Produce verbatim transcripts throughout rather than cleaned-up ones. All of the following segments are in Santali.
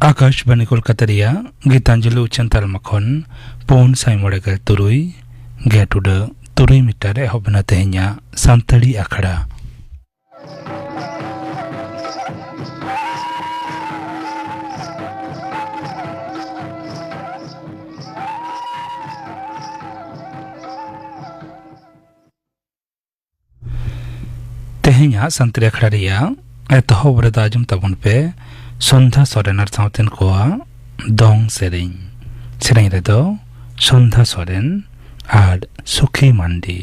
ᱟᱠᱟᱥᱵᱟᱱᱤ ᱠᱳᱞᱠᱟᱛᱟ ᱨᱮᱭᱟᱜ ᱜᱤᱛᱟᱧᱡᱚᱞᱤ ᱩᱪᱷᱟᱹᱱ ᱛᱟᱞᱢᱟ ᱠᱷᱚᱱ ᱯᱩᱱ ᱥᱟᱭ ᱢᱚᱬᱮ ᱜᱮᱞ ᱛᱩᱨᱩᱭ ᱜᱮᱴ ᱩᱰᱟᱹᱜ ᱛᱩᱨᱩᱭ ᱢᱤᱴᱟᱨ ᱮᱦᱚᱵ ᱮᱱᱟ ᱛᱮᱦᱮᱧᱟᱜ ᱥᱟᱱᱛᱟᱲᱤ ᱟᱠᱷᱲᱟ᱾ ᱛᱮᱦᱮᱧᱟᱜ ᱥᱟᱱᱛᱟᱲᱤ ᱟᱠᱷᱲᱟ ᱨᱮᱭᱟᱜ ᱮᱛᱚᱦᱚᱵ ᱨᱮᱫᱚ ᱟᱸᱡᱚᱢ ᱛᱟᱵᱚᱱ ᱯᱮ ᱥᱚᱱᱫᱷᱟ ᱥᱚᱨᱮᱱ ᱟᱨ ᱥᱟᱶᱛᱮᱱ ᱠᱚᱣᱟᱜ ᱫᱚᱝ ᱥᱮᱨᱮᱧ᱾ ᱥᱮᱨᱮᱧ ᱨᱮᱫᱚ ᱥᱚᱱᱫᱷᱟ ᱥᱚᱨᱮᱱ ᱟᱨ ᱥᱩᱠᱷᱤ ᱢᱟᱱᱰᱤ᱾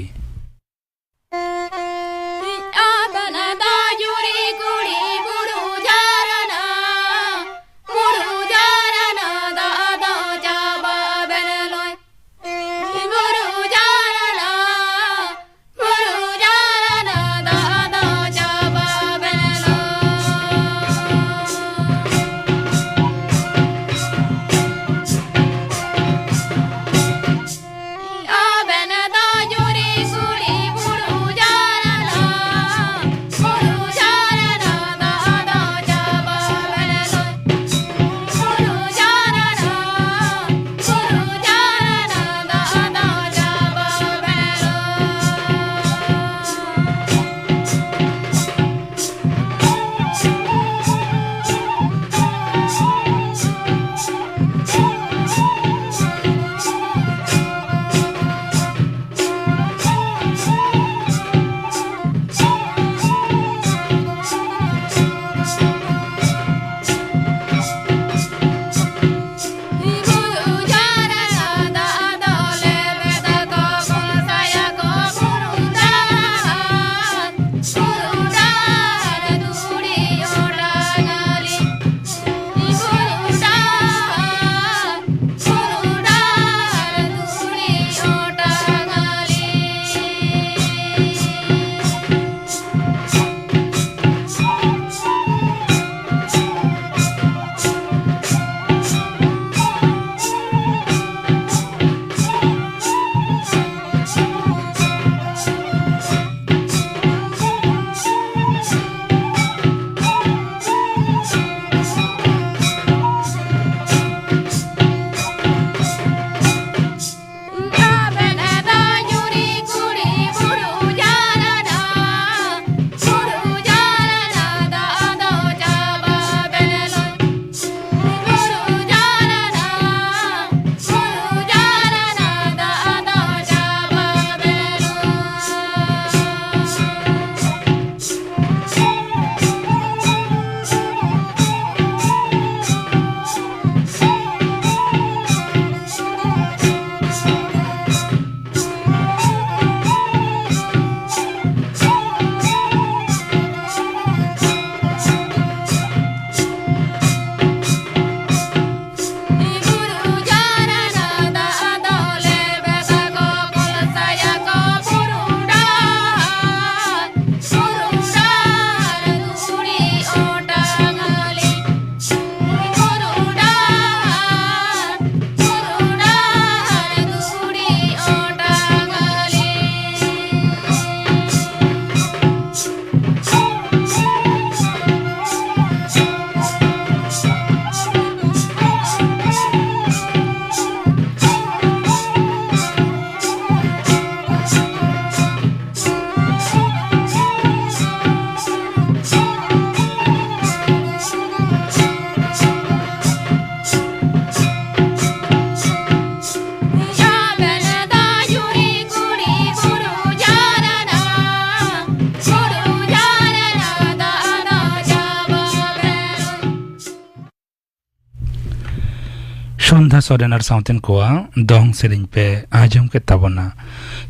ᱥᱚᱨᱮᱱ ᱟᱨ ᱥᱟᱶᱛᱮᱱ ᱠᱚᱣᱟᱜ ᱫᱚᱝ ᱥᱮᱨᱮᱧ ᱯᱮ ᱟᱸᱡᱚᱢ ᱠᱮᱫ ᱛᱟᱵᱚᱱᱟ᱾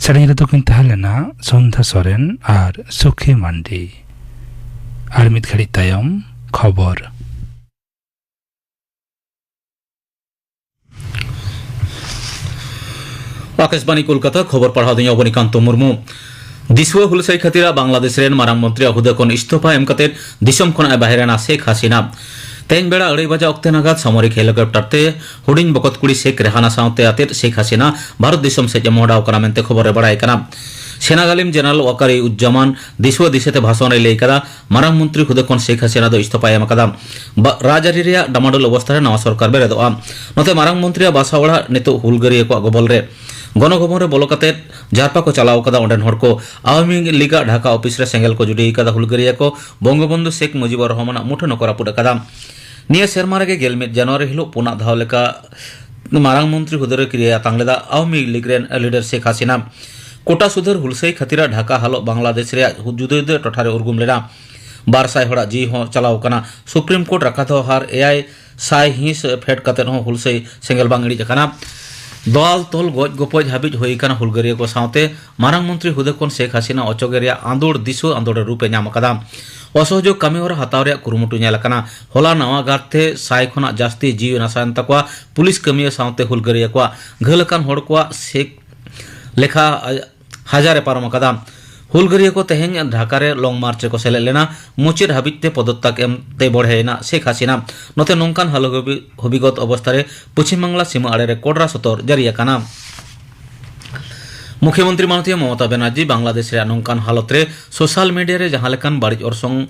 ᱥᱮᱨᱮᱧ ᱨᱮᱫᱚ ᱠᱤᱱ ᱛᱟᱦᱮᱸ ᱞᱮᱱᱟ ᱥᱚᱱᱫᱷᱟ ᱥᱚᱨᱮᱱ ᱟᱨ ᱥᱩᱠᱷᱤ ᱢᱟᱱᱰᱤ᱾ ᱟᱨ ᱢᱤᱫ ᱜᱷᱟᱹᱲᱤᱡ ᱛᱟᱭᱚᱢ ᱠᱷᱚᱵᱚᱨ᱾ ᱟᱠᱟᱥᱵᱟᱬᱤ ᱠᱳᱞᱠᱟᱛᱟ, ᱠᱷᱚᱵᱚᱨ ᱯᱟᱲᱦᱟᱣ ᱫᱚᱧ ᱚᱵᱚᱱᱤᱠᱟᱱᱛᱚ ᱢᱩᱨᱢᱩ᱾ ᱫᱤᱥᱩᱣᱟᱹ ᱦᱩᱞᱥᱟᱹᱭ ᱠᱷᱟᱹᱛᱤᱨᱟᱜ ᱵᱟᱝᱞᱟᱫᱮᱥ ᱨᱮᱱ ᱢᱟᱨᱟᱝ ᱢᱚᱱᱛᱨᱤᱭᱟᱜ ᱦᱩᱫᱟᱹ ᱠᱷᱚᱱ ᱤᱥᱛᱚᱯᱷᱟ ᱮᱢ ᱠᱟᱛᱮ ᱫᱤᱥᱚᱢ ᱠᱷᱚᱱᱟᱜ ᱮ ᱵᱟᱦᱮᱨ ᱮᱱᱟ ᱥᱮᱠ ᱦᱟᱥᱤᱱᱟ᱾ ᱛᱮᱦᱮᱧ ᱵᱮᱲᱟ ᱟᱹᱲᱟᱹᱭ ᱵᱟᱡᱟ ᱚᱠᱛᱮ ᱱᱟᱜᱟᱫ ᱥᱟᱢᱚᱨᱤᱠ ᱦᱮᱞᱤᱠᱚᱯᱴᱟᱨ ᱛᱮ ᱦᱩᱰᱤᱧ ᱵᱚᱠᱚᱛ ᱠᱩᱲᱤ ᱥᱮᱠ ᱨᱮᱦᱟᱱᱟ ᱥᱟᱶᱛᱮ ᱟᱛᱮᱫ ᱥᱮᱠ ᱦᱟᱥᱤᱱᱟ ᱵᱷᱟᱨᱚᱛ ᱫᱤᱥᱚᱢ ᱥᱮᱫ ᱮ ᱢᱚᱦᱰᱟᱣ ᱠᱟᱱᱟ ᱢᱮᱱᱛᱮ ᱠᱷᱚᱵᱚᱨ ᱨᱮ ᱵᱟᱲᱟᱭ ᱠᱟᱱᱟ᱾ ᱥᱮᱱᱟ ᱜᱟᱹᱞᱤᱢ ᱡᱮᱱᱟᱨᱟᱞ ᱣᱟᱠᱟᱨᱤ ᱩᱡᱡᱟᱢᱟᱱ ᱫᱤᱥᱩᱣᱟᱹ ᱫᱤᱥᱟᱹᱛᱮ ᱵᱷᱟᱥᱚᱱ ᱨᱮᱭ ᱞᱟᱹᱭ ᱠᱟᱫᱟ, ᱢᱟᱨᱟᱝ ᱢᱚᱱᱛᱨᱤ ᱦᱩᱫᱟᱹ ᱠᱷᱚᱱ ᱥᱮᱠ ᱦᱟᱥᱤᱱᱟ ᱫᱚ ᱤᱥᱛᱚᱯᱷᱟᱭ ᱮᱢ ᱟᱠᱟᱫᱟ᱾ ᱵᱟ-, ᱨᱟᱡᱽᱟᱹᱨᱤ ᱨᱮᱭᱟᱜ ᱰᱟᱢᱟᱰᱳᱞ ᱚᱵᱚᱥᱛᱷᱟ ᱨᱮ ᱱᱟᱣᱟ ᱥᱚᱨᱠᱟᱨ ᱵᱮᱨᱮᱫᱚᱜᱼᱟ᱾ ᱱᱚᱛᱮ ᱢᱟᱨᱟᱝ ᱢᱚᱱᱛᱨᱤᱭᱟᱜ ᱵᱟᱥᱟ ᱚᱲᱟᱜ ᱱᱤᱛᱚᱜ ᱦᱩᱞᱜᱟᱹᱨᱤᱭᱟᱹ ᱠᱚᱣᱟᱜ ᱜᱚᱵᱚᱞ ᱨᱮ᱾ ᱜᱚᱱᱚ ᱵᱷᱚᱵᱚᱱ ᱨᱮ ᱵᱚᱞᱚ ᱠᱟᱛᱮ ᱡᱟᱨᱯᱟ ᱠᱚ ᱪᱟᱞᱟᱣ ᱠᱟᱫᱟ ᱚᱸᱰᱮᱱ ᱦᱚᱲ ᱠᱚ᱾ ᱟᱣᱟᱢᱤ ᱞᱤᱜᱽ ᱟᱜ ᱰᱷᱟᱠᱟ ᱚᱯᱷᱤᱥ ᱨᱮ ᱥᱮᱸᱜᱮᱞ ᱠᱚ ᱡᱩᱰᱤ ᱠᱟᱫᱟ ᱦᱩᱞᱜᱟᱹᱨᱤᱭᱟᱹ ᱠᱚ᱾ ᱵᱚᱝᱜᱚᱵᱚᱱᱫᱷᱩ ᱥᱮᱠ ᱢᱩᱡᱤᱵᱩᱨ ᱨᱚᱦᱢᱟᱱᱟᱜ ᱢᱩᱴᱷᱟᱹᱱ ᱦᱚᱸᱠᱚ ᱨᱟᱹᱯᱩᱫ ᱟᱠᱟᱫᱟ᱾ ᱱᱤᱭᱟᱹ ᱥᱮᱨᱢᱟ ᱨᱮᱜᱮ ᱜᱮᱞ ᱢᱤᱫ ᱡᱟᱱᱩᱣᱟᱨᱤ ᱦᱤᱞᱳᱜ ᱯᱩᱱᱟᱜ ᱫᱷᱟᱣ ᱞᱮᱠᱟ ᱢᱟᱨᱟᱝ ᱢᱚᱱᱛᱨᱤ ᱦᱩᱫᱟᱹ ᱨᱮ ᱠᱤᱨᱤᱭᱟᱹ ᱟᱛᱟᱝ ᱞᱮᱫᱟ ᱟᱣᱟᱢᱤ ᱞᱤᱜᱽ ᱨᱮᱱ ᱞᱤᱰᱟᱨ ᱥᱮᱠ ᱦᱟᱥᱤᱱᱟ᱾ ᱠᱳᱴᱟ ᱥᱩᱫᱷᱟᱹᱨ ᱦᱩᱞᱥᱟᱹᱭ ᱠᱷᱟᱹᱛᱤᱨᱟᱜ ᱰᱷᱟᱠᱟ ᱦᱟᱞᱚᱜ ᱵᱟᱝᱞᱟᱫᱮᱥ ᱨᱮᱭᱟᱜ ᱡᱩᱫᱟᱹ ᱡᱩᱫᱟᱹ ᱴᱚᱴᱷᱟ ᱨᱮ ᱩᱨᱜᱩᱢ ᱞᱮᱱᱟ᱾ ᱵᱟᱨ ᱥᱟᱭ ᱦᱚᱲᱟᱜ ᱡᱤᱣᱤ ᱦᱚᱸ ᱪᱟᱞᱟᱣ ᱟᱠᱟᱱᱟ᱾ ᱥᱩᱯᱨᱤᱢ ᱠᱳᱨᱴ ᱨᱟᱠᱷᱟ ᱫᱚᱦᱚ ᱦᱟᱨ ᱮᱭᱟᱭ ᱥᱟᱭ ᱦᱤᱸᱥ ᱯᱷᱮᱰ ᱠᱟᱛᱮᱫ ᱦᱚᱸ ᱦᱩᱞᱥᱟᱹᱭ ᱥᱮᱸᱜᱮᱞ ᱵᱟᱝ ᱤᱬᱤᱡ ᱟᱠᱟᱱᱟ᱾ ᱫᱟᱞ ᱛᱚᱞ ᱜᱚᱡ ᱜᱚᱯᱚᱡ ᱦᱟᱹᱵᱤᱡ ᱦᱩᱭ ᱟᱠᱟᱱᱟ ᱦᱩᱞᱜᱟᱹᱨᱤᱭᱟᱹ ᱠᱚ ᱥᱟᱶᱛᱮ ᱢᱟᱨᱟᱝ ᱢᱚᱱᱛᱨᱤ ᱦᱩᱫᱟᱹ ᱠᱷᱚᱱ ᱥᱮᱠ ᱦᱟᱥᱤᱱᱟ ᱚᱪᱚᱜᱮ ᱨᱮᱭᱟᱜ ᱟᱸᱫᱳᱲ ᱫᱤᱥᱩᱣᱟᱹ ᱟᱸᱫᱳᱲ ᱨᱮ ᱨᱩᱯ ᱮ ᱧᱟᱢ ᱟᱠᱟᱫᱟ᱾ ᱚᱥᱚᱦᱚᱡᱳᱜᱽ ᱠᱟᱹᱢᱤ ᱦᱚᱨᱟ ᱦᱟᱛᱟᱣ ᱨᱮᱭᱟᱜ ᱠᱩᱨᱩᱢᱩᱴᱩ ᱧᱮᱞ ᱟᱠᱟᱱᱟ᱾ ᱦᱚᱞᱟ ᱱᱟᱣᱟ ᱜᱟᱨ ᱛᱮ ᱥᱟᱭ ᱠᱷᱚᱱᱟᱜ ᱡᱟᱹᱥᱛᱤ ᱡᱤᱣᱤ ᱱᱟᱥᱟᱣᱮᱱ ᱛᱟᱠᱚᱣᱟ᱾ ᱯᱩᱞᱤᱥ ᱠᱟᱹᱢᱤᱭᱟᱹ ᱥᱟᱶᱛᱮ ᱦᱩᱞᱜᱟᱹᱨᱤᱭᱟᱹ ᱠᱚᱣᱟᱜ ᱜᱷᱟᱹᱞ ᱟᱠᱟᱱ ᱦᱚᱲ ᱠᱚᱣᱟᱜ ᱥᱮᱠ ᱞᱮᱠᱷᱟ ᱦᱟᱡᱟᱨ ᱮ ᱯᱟᱨᱚᱢ ᱟᱠᱟᱫᱟ᱾ ᱦᱩᱞᱜᱟᱹᱨᱤᱭᱟᱹ ᱠᱚ ᱛᱮᱦᱮᱧ ᱰᱷᱟᱠᱟ ᱨᱮ ᱞᱚᱝ ᱢᱟᱨᱪ ᱨᱮᱠᱚ ᱥᱮᱞᱮᱫ ᱞᱮᱱᱟ᱾ ᱢᱩᱪᱟᱹᱫ ᱦᱟᱹᱵᱤᱡ ᱛᱮ ᱯᱚᱫᱚᱛᱛᱟᱜ ᱮᱢ ᱛᱮ ᱵᱚᱲᱦᱮᱭᱮᱱᱟ ᱥᱮᱠ ᱦᱟᱥᱤᱱᱟ᱾ ᱱᱚᱛᱮ ᱱᱚᱝᱠᱟᱱ ᱦᱟᱞᱚ ᱦᱟᱹᱵᱤ-, ᱦᱟᱹᱵᱤᱜᱚᱛ ᱚᱵᱚᱥᱛᱷᱟ ᱨᱮ ᱯᱚᱪᱷᱤᱢ ᱵᱟᱝᱞᱟ ᱥᱤᱢᱟᱹ ᱟᱲᱮ ᱨᱮ ᱠᱚᱰᱨᱟ ᱥᱚᱛᱚᱨ ᱡᱟᱹᱨᱤ ᱟᱠᱟᱱᱟ᱾ ᱢᱩᱠᱷᱭᱚᱢᱚᱱᱛᱨᱤ ᱢᱟᱱᱚᱛᱤᱭᱟᱹ ᱢᱚᱢᱚᱛᱟ ᱵᱮᱱᱟᱨᱡᱤ ᱵᱟᱝᱞᱟᱫᱮᱥ ᱨᱮᱭᱟᱜ ᱱᱚᱝᱠᱟᱱ ᱦᱟᱞᱚᱛ ᱨᱮ ᱥᱳᱥᱟᱞ ᱢᱤᱰᱤᱭᱟ ᱨᱮ ᱡᱟᱦᱟᱸ ᱞᱮᱠᱟᱱ ᱵᱟᱹᱲᱤᱡ ᱚᱨᱥᱚᱝ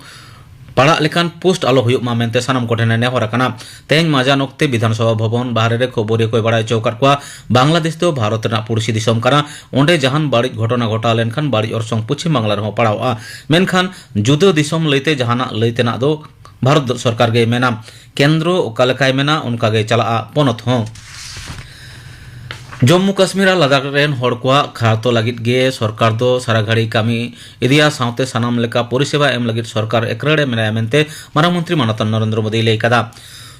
ᱯᱟᱲᱟᱜ ᱞᱮᱠᱟᱱ ᱯᱳᱥᱴ ᱟᱞᱚ ᱦᱩᱭᱩᱜ ᱢᱟ ᱢᱮᱱᱛᱮ ᱥᱟᱱᱟᱢ ᱠᱚᱴᱷᱮᱱ ᱮ ᱱᱮᱦᱚᱨ ᱟᱠᱟᱱᱟ᱾ ᱛᱮᱦᱮᱧ ᱢᱟᱡᱟᱱ ᱚᱠᱛᱮ ᱵᱤᱫᱷᱟᱱ ᱥᱚᱵᱷᱟ ᱵᱷᱚᱵᱚᱱ ᱵᱟᱦᱨᱮ ᱨᱮ ᱠᱷᱚᱵᱚᱨᱤᱭᱟᱹ ᱠᱚᱭ ᱵᱟᱲᱟᱭ ᱦᱚᱪᱚ ᱟᱠᱟᱫ ᱠᱚᱣᱟ, ᱵᱟᱝᱞᱟᱫᱮᱥ ᱫᱚ ᱵᱷᱟᱨᱚᱛ ᱨᱮᱱᱟᱜ ᱯᱩᱲᱥᱤ ᱫᱤᱥᱚᱢ ᱠᱟᱱᱟ᱾ ᱚᱸᱰᱮ ᱡᱟᱦᱟᱱ ᱵᱟᱹᱲᱤᱡ ᱜᱷᱚᱴᱚᱱᱟ ᱜᱷᱚᱴᱟᱣ ᱞᱮᱱᱠᱷᱟᱱ ᱵᱟᱹᱲᱤᱡ ᱚᱨᱥᱚᱝ ᱯᱚᱪᱷᱤᱢ ᱵᱟᱝᱞᱟ ᱨᱮᱦᱚᱸ ᱯᱟᱲᱟᱣᱜᱼᱟ᱾ ᱢᱮᱱᱠᱷᱟᱱ ᱡᱩᱫᱟᱹ ᱫᱤᱥᱚᱢ ᱞᱟᱹᱭᱛᱮ ᱡᱟᱦᱟᱱᱟᱜ ᱞᱟᱹᱭ ᱛᱮᱱᱟᱜ ᱫᱚ ᱵᱷᱟᱨᱚᱛ ᱥᱚᱨᱠᱟᱨ ᱜᱮᱭ ᱢᱮᱱᱟ᱾ ᱠᱮᱱᱫᱨᱚ ᱚᱠᱟ ᱞᱮᱠᱟᱭ ᱢᱮᱱᱟ, ᱚᱱᱠᱟ ᱜᱮ ᱪᱟᱞᱟᱜᱼᱟ ᱯᱚᱱᱚᱛ ᱦᱚᱸ᱾ ᱡᱚᱢᱢᱩ ᱠᱟᱥᱢᱤᱨ ᱟᱨ ᱞᱟᱫᱟᱠᱷ ᱨᱮᱱ ᱦᱚᱲ ᱠᱚᱣᱟᱜ ᱠᱷᱟᱛᱚ ᱞᱟᱹᱜᱤᱫ ᱜᱮ ᱥᱚᱨᱠᱟᱨ ᱫᱚ ᱥᱟᱨᱟ ᱜᱷᱟᱹᱲᱤ ᱠᱟᱹᱢᱤ ᱤᱫᱤᱭᱟ, ᱥᱟᱶᱛᱮ ᱥᱟᱱᱟᱢ ᱞᱮᱠᱟ ᱯᱚᱨᱤᱥᱮᱵᱟ ᱮᱢ ᱞᱟᱹᱜᱤᱫ ᱥᱚᱨᱠᱟᱨ ᱮᱠᱨᱟᱲ ᱮ ᱢᱮᱱᱟᱭᱟ ᱢᱮᱱᱛᱮ ᱢᱟᱨᱟᱝ ᱢᱚᱱᱛᱨᱤ ᱢᱟᱱᱚᱛᱟᱱ ᱱᱚᱨᱮᱱᱫᱨᱚ ᱢᱳᱫᱤᱭ ᱞᱟᱹᱭ ᱠᱟᱫᱟ᱾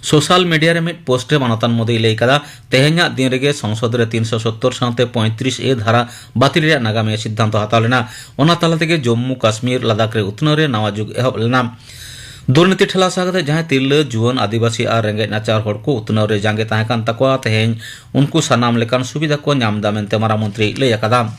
ᱥᱳᱥᱟᱞ ᱢᱤᱰᱤᱭᱟ ᱨᱮ ᱢᱤᱫ ᱯᱳᱥᱴ ᱨᱮ ᱢᱟᱱᱚᱛᱟᱱ ᱢᱳᱫᱤᱭ ᱞᱟᱹᱭ ᱠᱟᱫᱟ, ᱛᱮᱦᱮᱧᱟᱜ ᱫᱤᱱ ᱨᱮᱜᱮ ᱥᱚᱝᱥᱚᱫ ᱨᱮ ᱛᱤᱱᱥᱚ ᱥᱚᱛᱛᱚᱨ ᱥᱟᱶᱛᱮ ᱯᱚᱸᱭᱛᱨᱤᱥ ᱮ ᱫᱷᱟᱨᱟ ᱵᱟᱹᱛᱤᱞ ᱨᱮᱭᱟᱜ ᱱᱟᱜᱟᱢᱤᱭᱟᱹ ᱥᱤᱫᱽᱫᱷᱟᱱᱛᱚ ᱦᱟᱛᱟᱣ ᱞᱮᱱᱟ᱾ ᱚᱱᱟ ᱛᱟᱞᱟ ᱛᱮᱜᱮ ᱡᱚᱢᱢᱩ ᱠᱟᱥᱢᱤᱨ ᱞᱟᱫᱟᱠᱷ ᱨᱮ ᱩᱛᱱᱟᱹᱣ ᱨᱮ ᱱᱟᱣᱟ ᱡᱩᱜᱽ ᱮᱦᱚᱵ ᱞᱮᱱᱟ᱾ ᱫᱩᱨᱱᱤᱛᱤ ᱴᱷᱮᱞᱟᱣ ᱥᱟᱦᱟ ᱠᱟᱛᱮ ᱡᱟᱦᱟᱸᱭ ᱛᱤᱨᱞᱟᱹ, ᱡᱩᱣᱟᱹᱱ, ᱟᱹᱫᱤᱵᱟᱹᱥᱤ ᱟᱨ ᱨᱮᱸᱜᱮᱡ ᱱᱟᱪᱟᱨ ᱦᱚᱲ ᱠᱚ ᱩᱛᱱᱟᱹᱣ ᱨᱮ ᱡᱟᱸᱜᱮ ᱛᱟᱦᱮᱸ ᱠᱟᱱ ᱛᱟᱠᱚᱣᱟ, ᱛᱮᱦᱮᱧ ᱩᱱᱠᱩ ᱥᱟᱱᱟᱢ ᱞᱮᱠᱟᱱ ᱥᱩᱵᱤᱫᱷᱟ ᱠᱚ ᱧᱟᱢ ᱮᱫᱟ ᱢᱮᱱᱛᱮ ᱢᱟᱨᱟᱝ ᱢᱚᱱᱛᱨᱤᱭ ᱞᱟᱹᱭ ᱟᱠᱟᱫᱟ᱾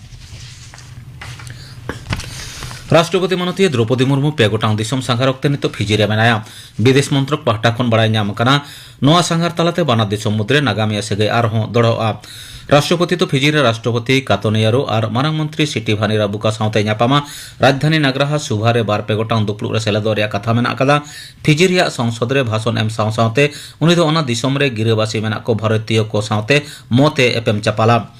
ᱨᱟᱥᱴᱨᱚᱯᱚᱛᱤ ᱢᱟᱱᱚᱛᱤᱭᱟᱹ ᱫᱨᱚᱯᱚᱫᱤ ᱢᱩᱨᱢᱩ ᱯᱮ ᱜᱚᱴᱟᱝ ᱫᱤᱥᱚᱢ ᱥᱟᱸᱜᱷᱟᱨ ᱚᱠᱛᱮ ᱱᱤᱛᱚᱜ ᱯᱷᱤᱡᱤ ᱨᱮ ᱢᱮᱱᱟᱭᱟ᱾ ᱵᱤᱫᱮᱥ ᱢᱚᱱᱛᱨᱚᱠ ᱯᱟᱦᱴᱟ ᱠᱷᱚᱱ ᱵᱟᱲᱟᱭ ᱧᱟᱢ ᱟᱠᱟᱱᱟ, ᱱᱚᱣᱟ ᱥᱟᱸᱜᱷᱟᱨ ᱛᱟᱞᱟᱛᱮ ᱵᱟᱱᱟᱨ ᱫᱤᱥᱚᱢ ᱢᱩᱫᱽᱨᱮ ᱱᱟᱜᱟᱢᱤᱭᱟᱹ ᱥᱟᱹᱜᱟᱹᱭ ᱟᱨᱦᱚᱸ ᱫᱚᱲᱦᱚᱜᱼᱟ᱾ ᱨᱟᱥᱴᱨᱚᱯᱚᱛᱤ ᱫᱚ ᱯᱷᱤᱡᱤ ᱨᱮ ᱨᱟᱥᱴᱨᱚᱯᱚᱛᱤ ᱠᱟᱛᱚᱱᱤᱭᱟᱨᱩ ᱟᱨ ᱢᱟᱨᱟᱝ ᱢᱚᱱᱛᱨᱤ ᱥᱤᱴᱤᱵᱷᱟᱱᱤ ᱨᱟᱵᱩᱠᱟ ᱥᱟᱶᱛᱮ ᱧᱟᱯᱟᱢᱟ᱾ ᱨᱟᱡᱽᱫᱷᱟᱱᱤ ᱱᱟᱜᱽᱨᱟᱦᱟ ᱥᱩᱵᱷᱟ ᱨᱮ ᱵᱟᱨ ᱯᱮ ᱜᱚᱴᱟᱝ ᱫᱩᱯᱲᱩᱵ ᱨᱮ ᱥᱮᱞᱮᱫᱚᱜ ᱨᱮᱭᱟᱜ ᱠᱟᱛᱷᱟ ᱢᱮᱱᱟᱜ ᱟᱠᱟᱫᱟ᱾ ᱯᱷᱤᱡᱤ ᱨᱮᱭᱟᱜ ᱥᱚᱝᱥᱚᱫ ᱨᱮ ᱵᱷᱟᱥᱚᱱ ᱮᱢ ᱥᱟᱶ ᱥᱟᱶᱛᱮ ᱩᱱᱤ ᱫᱚ ᱚᱱᱟ ᱫᱤᱥᱚᱢ ᱨᱮ ᱜᱤᱨᱟᱹᱵᱟᱹᱥᱤ ᱢᱮᱱᱟᱜ ᱠᱚ ᱵᱷᱟᱨᱚᱛᱤᱭᱚ ᱠᱚ ᱥᱟᱶᱛᱮ ᱢᱚᱛ ᱮ ᱮᱯᱮᱢ ᱪᱟᱯᱟᱞᱟ᱾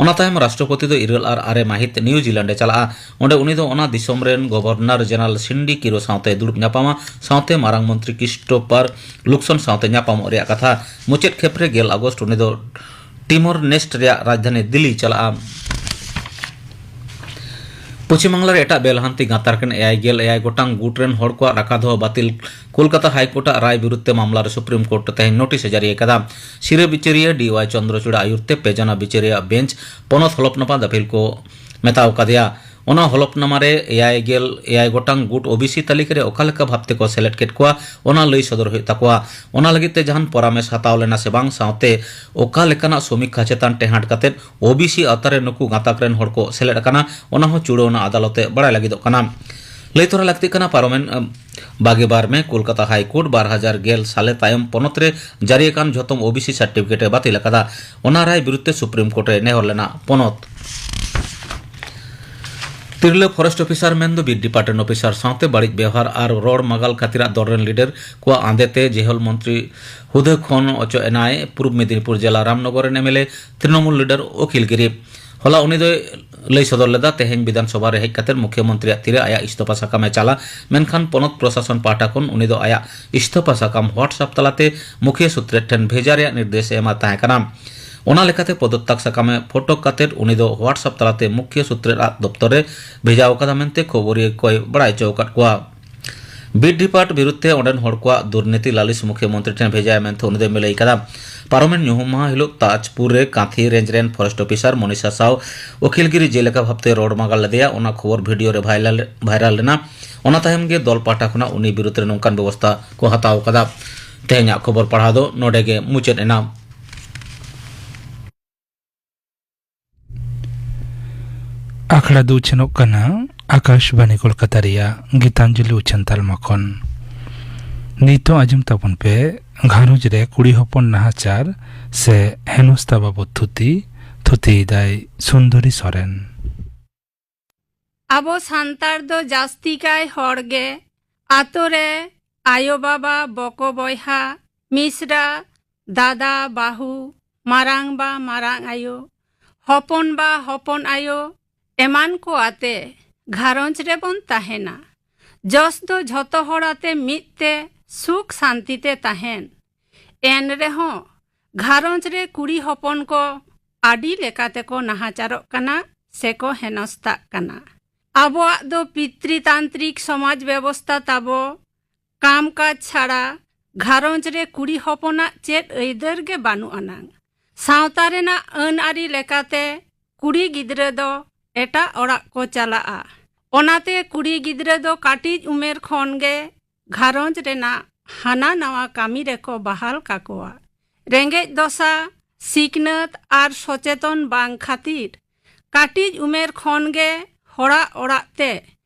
ᱚᱱᱟ ᱛᱟᱭᱚᱢ ᱨᱟᱥᱴᱨᱚᱯᱚᱛᱤ ᱫᱚ ᱤᱨᱟᱹᱞ ᱟᱨ ᱟᱨᱮ ᱢᱟᱹᱦᱤᱛ ᱱᱤᱭᱩᱡᱤᱞᱮᱱᱰ ᱮ ᱪᱟᱞᱟᱜᱼᱟ᱾ ᱚᱸᱰᱮ ᱩᱱᱤ ᱫᱚ ᱚᱱᱟ ᱫᱤᱥᱚᱢ ᱨᱮᱱ ᱜᱚᱵᱷᱚᱨᱱᱚᱨ ᱡᱮᱱᱟᱨᱮᱞ ᱥᱤᱱᱰᱤ ᱠᱤᱨᱳ ᱥᱟᱶᱛᱮ ᱫᱩᱲᱩᱵ ᱧᱟᱯᱟᱢᱟ, ᱥᱟᱶᱛᱮ ᱢᱟᱨᱟᱝ ᱢᱚᱱᱛᱨᱤ ᱠᱨᱤᱥᱴᱳᱯᱟᱨ ᱞᱩᱠᱥᱚᱱ ᱥᱟᱶᱛᱮ ᱧᱟᱯᱟᱢᱚᱜ ᱨᱮᱭᱟᱜ ᱠᱟᱛᱷᱟ᱾ ᱢᱩᱪᱟᱹᱫ ᱠᱷᱮᱯ ᱨᱮ ᱜᱮᱞ ᱟᱜᱚᱥᱴ ᱩᱱᱤ ᱫᱚ ᱴᱤᱢᱚᱨ ᱱᱮᱥᱴ ᱨᱮᱭᱟᱜ ᱨᱟᱡᱽᱫᱷᱟᱱᱤ ᱫᱤᱞᱞᱤᱭ ᱪᱟᱞᱟᱜᱼᱟ᱾ ᱯᱚᱪᱷᱤᱢ ᱵᱟᱝᱞᱟ ᱨᱮ ᱮᱴᱟᱜ ᱵᱮᱼᱞᱟᱦᱟᱱᱛᱤ ᱜᱟᱶᱛᱟ ᱨᱮᱱ ᱮᱭᱟᱭ ᱜᱮᱞ ᱮᱭᱟᱭ ᱜᱚᱴᱟᱝ ᱜᱩᱴ ᱨᱮᱱ ᱦᱚᱲ ᱠᱚᱣᱟᱜ ᱨᱟᱠᱷᱟ ᱫᱚᱦᱚ ᱵᱟᱹᱛᱤᱞ ᱠᱳᱞᱠᱟᱛᱟ ᱦᱟᱭᱠᱳᱨᱴ ᱟᱜ ᱨᱟᱭ ᱵᱤᱨᱩᱫᱷ ᱛᱮ ᱢᱟᱢᱞᱟ ᱨᱮ ᱥᱩᱯᱨᱤᱢ ᱠᱳᱨᱴ ᱛᱮᱦᱮᱧ ᱱᱳᱴᱤᱥ ᱮ ᱡᱟᱹᱨᱤ ᱟᱠᱟᱫᱟ᱾ ᱥᱤᱨᱟᱹ ᱵᱤᱪᱟᱹᱨᱤᱭᱟᱹ ᱰᱤ ᱣᱟᱭ ᱪᱚᱱᱫᱨᱚᱪᱩᱲ ᱟᱭᱩᱨ ᱛᱮ ᱯᱮ ᱡᱚᱱᱟ ᱵᱤᱪᱟᱹᱨᱤᱭᱟᱹ ᱵᱮᱧᱪ ᱯᱚᱱᱚᱛ ᱦᱚᱞᱚᱯᱱᱟᱢᱟ ᱫᱟᱹᱠᱷᱤᱞ ᱠᱚ ᱢᱮᱛᱟᱣ ᱠᱟᱫᱮᱭᱟ᱾ ᱚᱱᱟ ᱦᱚᱞᱚᱯᱱᱟᱢᱟ ᱨᱮ ᱮᱭᱟᱭ ᱜᱮᱞ ᱮᱭᱟᱭ ᱜᱚᱴᱟᱝ ᱜᱩᱴ ᱳᱵᱤᱥᱤ ᱛᱟᱹᱞᱤᱠᱟ ᱨᱮ ᱚᱠᱟ ᱞᱮᱠᱟ ᱵᱷᱟᱵᱽ ᱛᱮᱠᱚ ᱥᱮᱞᱮᱫ ᱠᱮᱫ ᱠᱚᱣᱟ, ᱚᱱᱟ ᱞᱟᱹᱭ ᱥᱚᱫᱚᱨ ᱦᱩᱭᱩᱜ ᱛᱟᱠᱚᱣᱟ᱾ ᱚᱱᱟ ᱞᱟᱹᱜᱤᱫ ᱛᱮ ᱡᱟᱦᱟᱱ ᱯᱚᱨᱟᱢᱮᱥ ᱦᱟᱛᱟᱣ ᱞᱮᱱᱟ ᱥᱮ ᱵᱟᱝ, ᱥᱟᱶᱛᱮ ᱚᱠᱟ ᱞᱮᱠᱟᱱᱟᱜ ᱥᱚᱢᱤᱠᱠᱷᱟ ᱪᱮᱛᱟᱱ ᱴᱮᱦᱟᱸᱰ ᱠᱟᱛᱮ ᱳᱵᱤᱥᱤ ᱟᱣᱛᱟ ᱨᱮ ᱱᱩᱠᱩ ᱜᱟᱸᱛᱟᱠ ᱨᱮᱱ ᱦᱚᱲ ᱠᱚ ᱥᱮᱞᱮᱫ ᱟᱠᱟᱱᱟ, ᱚᱱᱟ ᱦᱚᱸ ᱪᱩᱲᱟᱹᱣᱱᱟ ᱟᱫᱟᱞᱚᱛ ᱮ ᱵᱟᱲᱟᱭ ᱞᱟᱹᱜᱤᱫᱚᱜ ᱠᱟᱱᱟ᱾ ᱞᱟᱹᱭ ᱛᱚᱨᱟ ᱞᱟᱹᱠᱛᱤᱜ ᱠᱟᱱᱟ, ᱯᱟᱨᱚᱢᱮᱱ, ᱟᱢ, ᱵᱟᱜᱮ ᱵᱟᱨ ᱢᱮ ᱠᱳᱞᱠᱟᱛᱟ ᱦᱟᱭ ᱠᱳᱨᱴ ᱵᱟᱨ ᱦᱟᱡᱟᱨ ᱜᱮᱞ ᱥᱟᱞᱮ ᱛᱟᱭᱚᱢ ᱯᱚᱱᱚᱛ ᱨᱮ ᱡᱟᱹᱨᱤ ᱟᱠᱟᱱ ᱡᱷᱚᱛᱚᱢ ᱳᱵᱤᱥᱤ ᱥᱟᱨᱴᱤᱯᱷᱤᱠᱮᱴ ᱮ ᱵᱟᱹᱛᱤᱞ ᱟᱠᱟᱫᱟ᱾ ᱚᱱᱟ ᱨᱟᱭ ᱵᱤᱨᱩᱫᱷ ᱛᱮ ᱥᱩᱯᱨᱤᱢ ᱠᱳᱨᱴ ᱨᱮ ᱱᱮᱦᱚᱨ ᱞᱮᱱᱟ ᱯᱚᱱᱚᱛ᱾ ᱛᱤᱨᱞᱟᱹ ᱯᱷᱚᱨᱮᱥᱴ ᱚᱯᱷᱤᱥᱟᱨ ᱢᱮᱱᱫᱚ ᱵᱤᱴ ᱰᱤᱯᱟᱨᱴᱢᱮᱱᱴ ᱚᱯᱷᱤᱥᱟᱨ ᱥᱟᱶᱛᱮ ᱵᱟᱹᱲᱤᱡ ᱵᱮᱣᱦᱟᱨ ᱟᱨ ᱨᱚᱲ ᱢᱟᱜᱟᱞ ᱠᱷᱟᱹᱛᱤᱨᱟᱜ ᱫᱚᱞ ᱨᱮᱱ ᱞᱤᱰᱟᱨ ᱠᱚᱣᱟᱜ ᱟᱸᱫᱮ ᱛᱮ ᱡᱮᱦᱳᱞ ᱢᱚᱱᱛᱨᱤ ᱦᱩᱫᱟᱹ ᱠᱷᱚᱱ ᱚᱪᱚᱜ ᱮᱱᱟᱭ ᱯᱩᱨᱩᱵ ᱢᱮᱫᱤᱱᱤᱯᱩᱨ ᱡᱮᱞᱟ ᱨᱟᱢᱱᱚᱜᱚᱨ ᱨᱮᱱ M L A Trinamool leader Akhil Giri. ᱦᱚᱞᱟ ᱩᱱᱤ ᱫᱚᱭ ᱞᱟᱹᱭ ᱥᱚᱫᱚᱨ ᱞᱮᱫᱟ, ᱛᱮᱦᱮᱧ ᱵᱤᱫᱷᱟᱱ ᱥᱚᱵᱷᱟ ᱨᱮ ᱦᱮᱡ ᱠᱟᱛᱮ ᱢᱩᱠᱷᱭᱟᱹ ᱢᱚᱱᱛᱨᱤᱭᱟᱜ ᱛᱤᱨᱮ ᱟᱭᱟᱜ ᱤᱥᱛᱚᱯᱷᱟ ᱥᱟᱠᱟᱢ ᱮ ᱪᱟᱞᱟ, ᱢᱮᱱᱠᱷᱟᱱ ᱯᱚᱱᱚᱛ ᱯᱨᱚᱥᱟᱥᱚᱱ ᱯᱟᱦᱴᱟ ᱠᱷᱚᱱ ᱩᱱᱤ ᱫᱚ ᱟᱭᱟᱜ ᱤᱥᱛᱚᱯᱷᱟ ᱥᱟᱠᱟᱢ WhatsApp ᱛᱟᱞᱟᱛᱮ ᱢᱩᱠᱷᱭᱟᱹ ᱥᱩᱛᱨᱮᱫ ᱴᱷᱮᱱ ᱵᱷᱮᱡᱟ ᱨᱮᱭᱟᱜ ᱱᱤᱨᱫᱮᱥ ᱮ ᱮᱢᱟ ᱛᱟᱦᱮᱸ ᱠᱟᱱᱟ᱾ ᱚᱱᱟ ᱞᱮᱠᱟᱛᱮ ᱯᱚᱫᱚᱛᱛᱟᱜ ᱥᱟᱠᱟᱢ ᱮ ᱯᱷᱳᱴᱳ ᱠᱟᱛᱮ ᱩᱱᱤ ᱫᱚ WhatsApp ᱛᱟᱞᱟᱛᱮ ᱢᱩᱠᱷᱭᱟᱹ ᱥᱩᱛᱨᱮᱫ ᱟᱜ ᱫᱚᱯᱛᱚᱨ ᱨᱮ ᱵᱷᱮᱡᱟ ᱟᱠᱟᱫᱟ ᱢᱮᱱᱛᱮ ᱠᱷᱚᱵᱚᱨᱤᱭᱟᱹ ᱠᱚᱭ ᱵᱟᱲᱟᱭ ᱦᱚᱪᱚ ᱟᱠᱟᱫ ᱠᱚᱣᱟ᱾ ᱵᱤᱴ ᱰᱤᱯᱟᱨᱴ ᱵᱤᱨᱩᱫᱷ ᱛᱮ ᱚᱸᱰᱮᱱ ᱦᱚᱲ ᱠᱚᱣᱟᱜ ᱫᱩᱨᱱᱤᱛᱤ ᱞᱟᱹᱞᱤᱥ ᱢᱩᱠᱷᱭᱟᱹ ᱢᱚᱱᱛᱨᱤ ᱴᱷᱮᱱ ᱵᱷᱮᱡᱟᱭᱟ ᱢᱮᱱᱛᱮ ᱩᱱᱤ ᱫᱚᱭ ᱞᱟᱹᱭ ᱠᱟᱫᱟ᱾ ᱯᱟᱨᱚᱢᱮᱱ ᱧᱩᱦᱩᱢ ᱢᱟᱦᱟ ᱦᱤᱞᱳᱜ ᱛᱟᱡᱽᱯᱩᱨ ᱨᱮ ᱠᱟᱸᱛᱷᱤ ᱨᱮᱧᱡᱽ ᱨᱮᱱ ᱯᱷᱚᱨᱮᱥᱴ ᱚᱯᱷᱤᱥᱟᱨ ᱢᱚᱱᱤᱥᱟ ᱥᱟᱣ ᱩᱠᱤᱞᱜᱤᱨᱤ ᱡᱮᱞᱮᱠᱟ ᱵᱷᱟᱵᱛᱮ ᱨᱚᱲ ᱢᱟᱜᱟᱞ ᱞᱮᱫᱮᱭᱟ, ᱚᱱᱟ ᱠᱷᱚᱵᱚᱨ ᱵᱷᱤᱰᱤᱭᱳ ᱨᱮ ᱵᱷᱟᱭᱨᱟᱞ, ᱵᱷᱟᱭᱨᱟᱞ ᱞᱮᱱᱟ᱾ ᱚᱱᱟ ᱛᱟᱭᱚᱢ ᱜᱮ ᱫᱚᱞ ᱯᱟᱦᱴᱟ ᱠᱷᱚᱱᱟᱜ ᱩᱱᱤ ᱵᱤᱨᱩᱫᱷ ᱨᱮ ᱱᱚᱝᱠᱟᱱ ᱵᱮᱵᱚᱥᱛᱷᱟ ᱠᱚ ᱦᱟᱛᱟᱣ ᱠᱟᱫᱟ᱾ ᱛᱮᱦᱮᱧᱟᱜ ᱠᱷᱚᱵᱚᱨ ᱯᱟᱲᱦᱟᱣ ᱫᱚ ᱱᱚᱰᱮ ᱜᱮ ᱢᱩᱪᱟᱹᱫ ᱮᱱᱟ᱾ ᱟᱠᱷᱲᱟ ᱫᱚ ᱩᱪᱷᱟᱹᱱᱚᱜ ᱠᱟᱱᱟ ᱟᱠᱟᱥᱵᱟᱱᱤ ᱠᱳᱞᱠᱟᱛᱟ ᱨᱮᱭᱟᱜ ᱜᱤᱛᱟᱧᱡᱚᱞᱤ ᱩᱪᱷᱟᱹᱱ ᱛᱟᱞᱢᱟ ᱠᱷᱚᱱ᱾ ᱱᱤᱛᱚᱜ ᱟᱸᱡᱚᱢ ᱛᱟᱵᱚᱱ ᱯᱮ ᱜᱷᱟᱨᱚᱸᱡᱽ ᱨᱮ ᱠᱩᱲᱤ ᱦᱚᱯᱚᱱ ᱱᱟᱦᱟᱪᱟᱨ ᱥᱮ ᱦᱮᱱᱚᱥᱛᱟ ᱵᱟᱵᱚᱫ ᱛᱷᱩᱛᱤ᱾ ᱛᱷᱩᱛᱤᱭᱮᱫᱟᱭ ᱥᱩᱱᱫᱚᱨᱤ ᱥᱚᱨᱮᱱ᱾ ᱟᱵᱚ ᱥᱟᱱᱛᱟᱲ ᱫᱚ ᱡᱟᱹᱥᱛᱤ ᱠᱟᱭ ᱦᱚᱲ ᱜᱮ ᱟᱛᱳ ᱨᱮ ᱟᱭᱳ ᱵᱟᱵᱟ, ᱵᱚᱠᱚ ᱵᱚᱭᱦᱟ, ᱢᱤᱥᱨᱟ, ᱫᱟᱫᱟ, ᱵᱟᱹᱦᱩ, ᱢᱟᱨᱟᱝ ᱵᱟ, ᱢᱟᱨᱟᱝ ᱟᱭᱳ, ᱦᱚᱯᱚᱱ ᱵᱟ, ᱦᱚᱯᱚᱱ ᱟᱭᱳ ᱮᱢᱟᱱ ᱠᱚ ᱟᱛᱮ ᱜᱷᱟᱨᱚᱸᱡᱽ ᱨᱮᱵᱚᱱ ᱛᱟᱦᱮᱱᱟ᱾ ᱡᱚᱥ ᱫᱚ ᱡᱷᱚᱛᱚ ᱦᱚᱲ ᱟᱛᱮ ᱢᱤᱫ ᱛᱮ ᱥᱩᱠ ᱥᱟᱱᱛᱤ ᱛᱮ ᱛᱟᱦᱮᱱ᱾ ᱮᱱ ᱨᱮᱦᱚᱸ ᱜᱷᱟᱨᱚᱸᱡᱽ ᱨᱮ ᱠᱩᱲᱤ ᱦᱚᱯᱚᱱ ᱠᱚ ᱟᱹᱰᱤ ᱞᱮᱠᱟ ᱛᱮᱠᱚ ᱱᱟᱦᱟᱪᱟᱨᱚᱜ ᱠᱟᱱᱟ ᱥᱮᱠᱚ ᱦᱮᱱᱚᱥᱛᱟᱜ ᱠᱟᱱᱟ᱾ ᱟᱵᱚᱣᱟᱜ ᱫᱚ ᱯᱤᱛᱨᱤᱛᱟᱱᱛᱨᱤᱠ ᱥᱚᱢᱟᱡᱽ ᱵᱮᱵᱚᱥᱛᱟ ᱛᱟᱵᱚ᱾ ᱠᱟᱢ ᱠᱟᱡᱽ ᱪᱷᱟᱲᱟ ᱜᱷᱟᱨᱚᱸᱡᱽ ᱨᱮ ᱠᱩᱲᱤ ᱦᱚᱯᱚᱱᱟᱜ ᱪᱮᱫ ᱟᱹᱭᱫᱟᱹᱨ ᱜᱮ ᱵᱟᱹᱱᱩᱜ ᱟᱱᱟᱝ᱾ ᱥᱟᱶᱛᱟ ᱨᱮᱱᱟᱜ ᱟᱹᱱ ᱟᱹᱨᱤ ᱞᱮᱠᱟᱛᱮ ᱠᱩᱲᱤ ᱜᱤᱫᱽᱨᱟᱹ ᱫᱚ ᱮᱴᱟᱜ ᱚᱲᱟᱜ ᱠᱚ ᱪᱟᱞᱟᱜᱼᱟ᱾ ᱚᱱᱟᱛᱮ ᱠᱩᱲᱤ ᱜᱤᱫᱽᱨᱟᱹ ᱫᱚ ᱠᱟᱹᱴᱤᱡ ᱩᱢᱮᱨ ᱠᱷᱚᱱ ᱜᱮ ᱜᱷᱟᱨᱚᱸᱡᱽ ᱨᱮᱱᱟᱜ ᱦᱟᱱᱟ ᱱᱟᱣᱟ ᱠᱟᱹᱢᱤ ᱨᱮᱠᱚ ᱵᱟᱦᱟᱞ ᱠᱟᱠᱚᱣᱟ᱾ ᱨᱮᱸᱜᱮᱡ ᱫᱚᱥᱟ, ᱥᱤᱠᱷᱱᱟᱹᱛ ᱟᱨ ᱥᱚᱪᱮᱛᱚᱱ ᱵᱟᱝ ᱠᱷᱟᱹᱛᱤᱨ ᱠᱟᱹᱴᱤᱡ ᱩᱢᱮᱨ ᱠᱷᱚᱱ ᱜᱮ ᱦᱚᱲᱟᱜ ᱚᱲᱟᱜ ᱛᱮ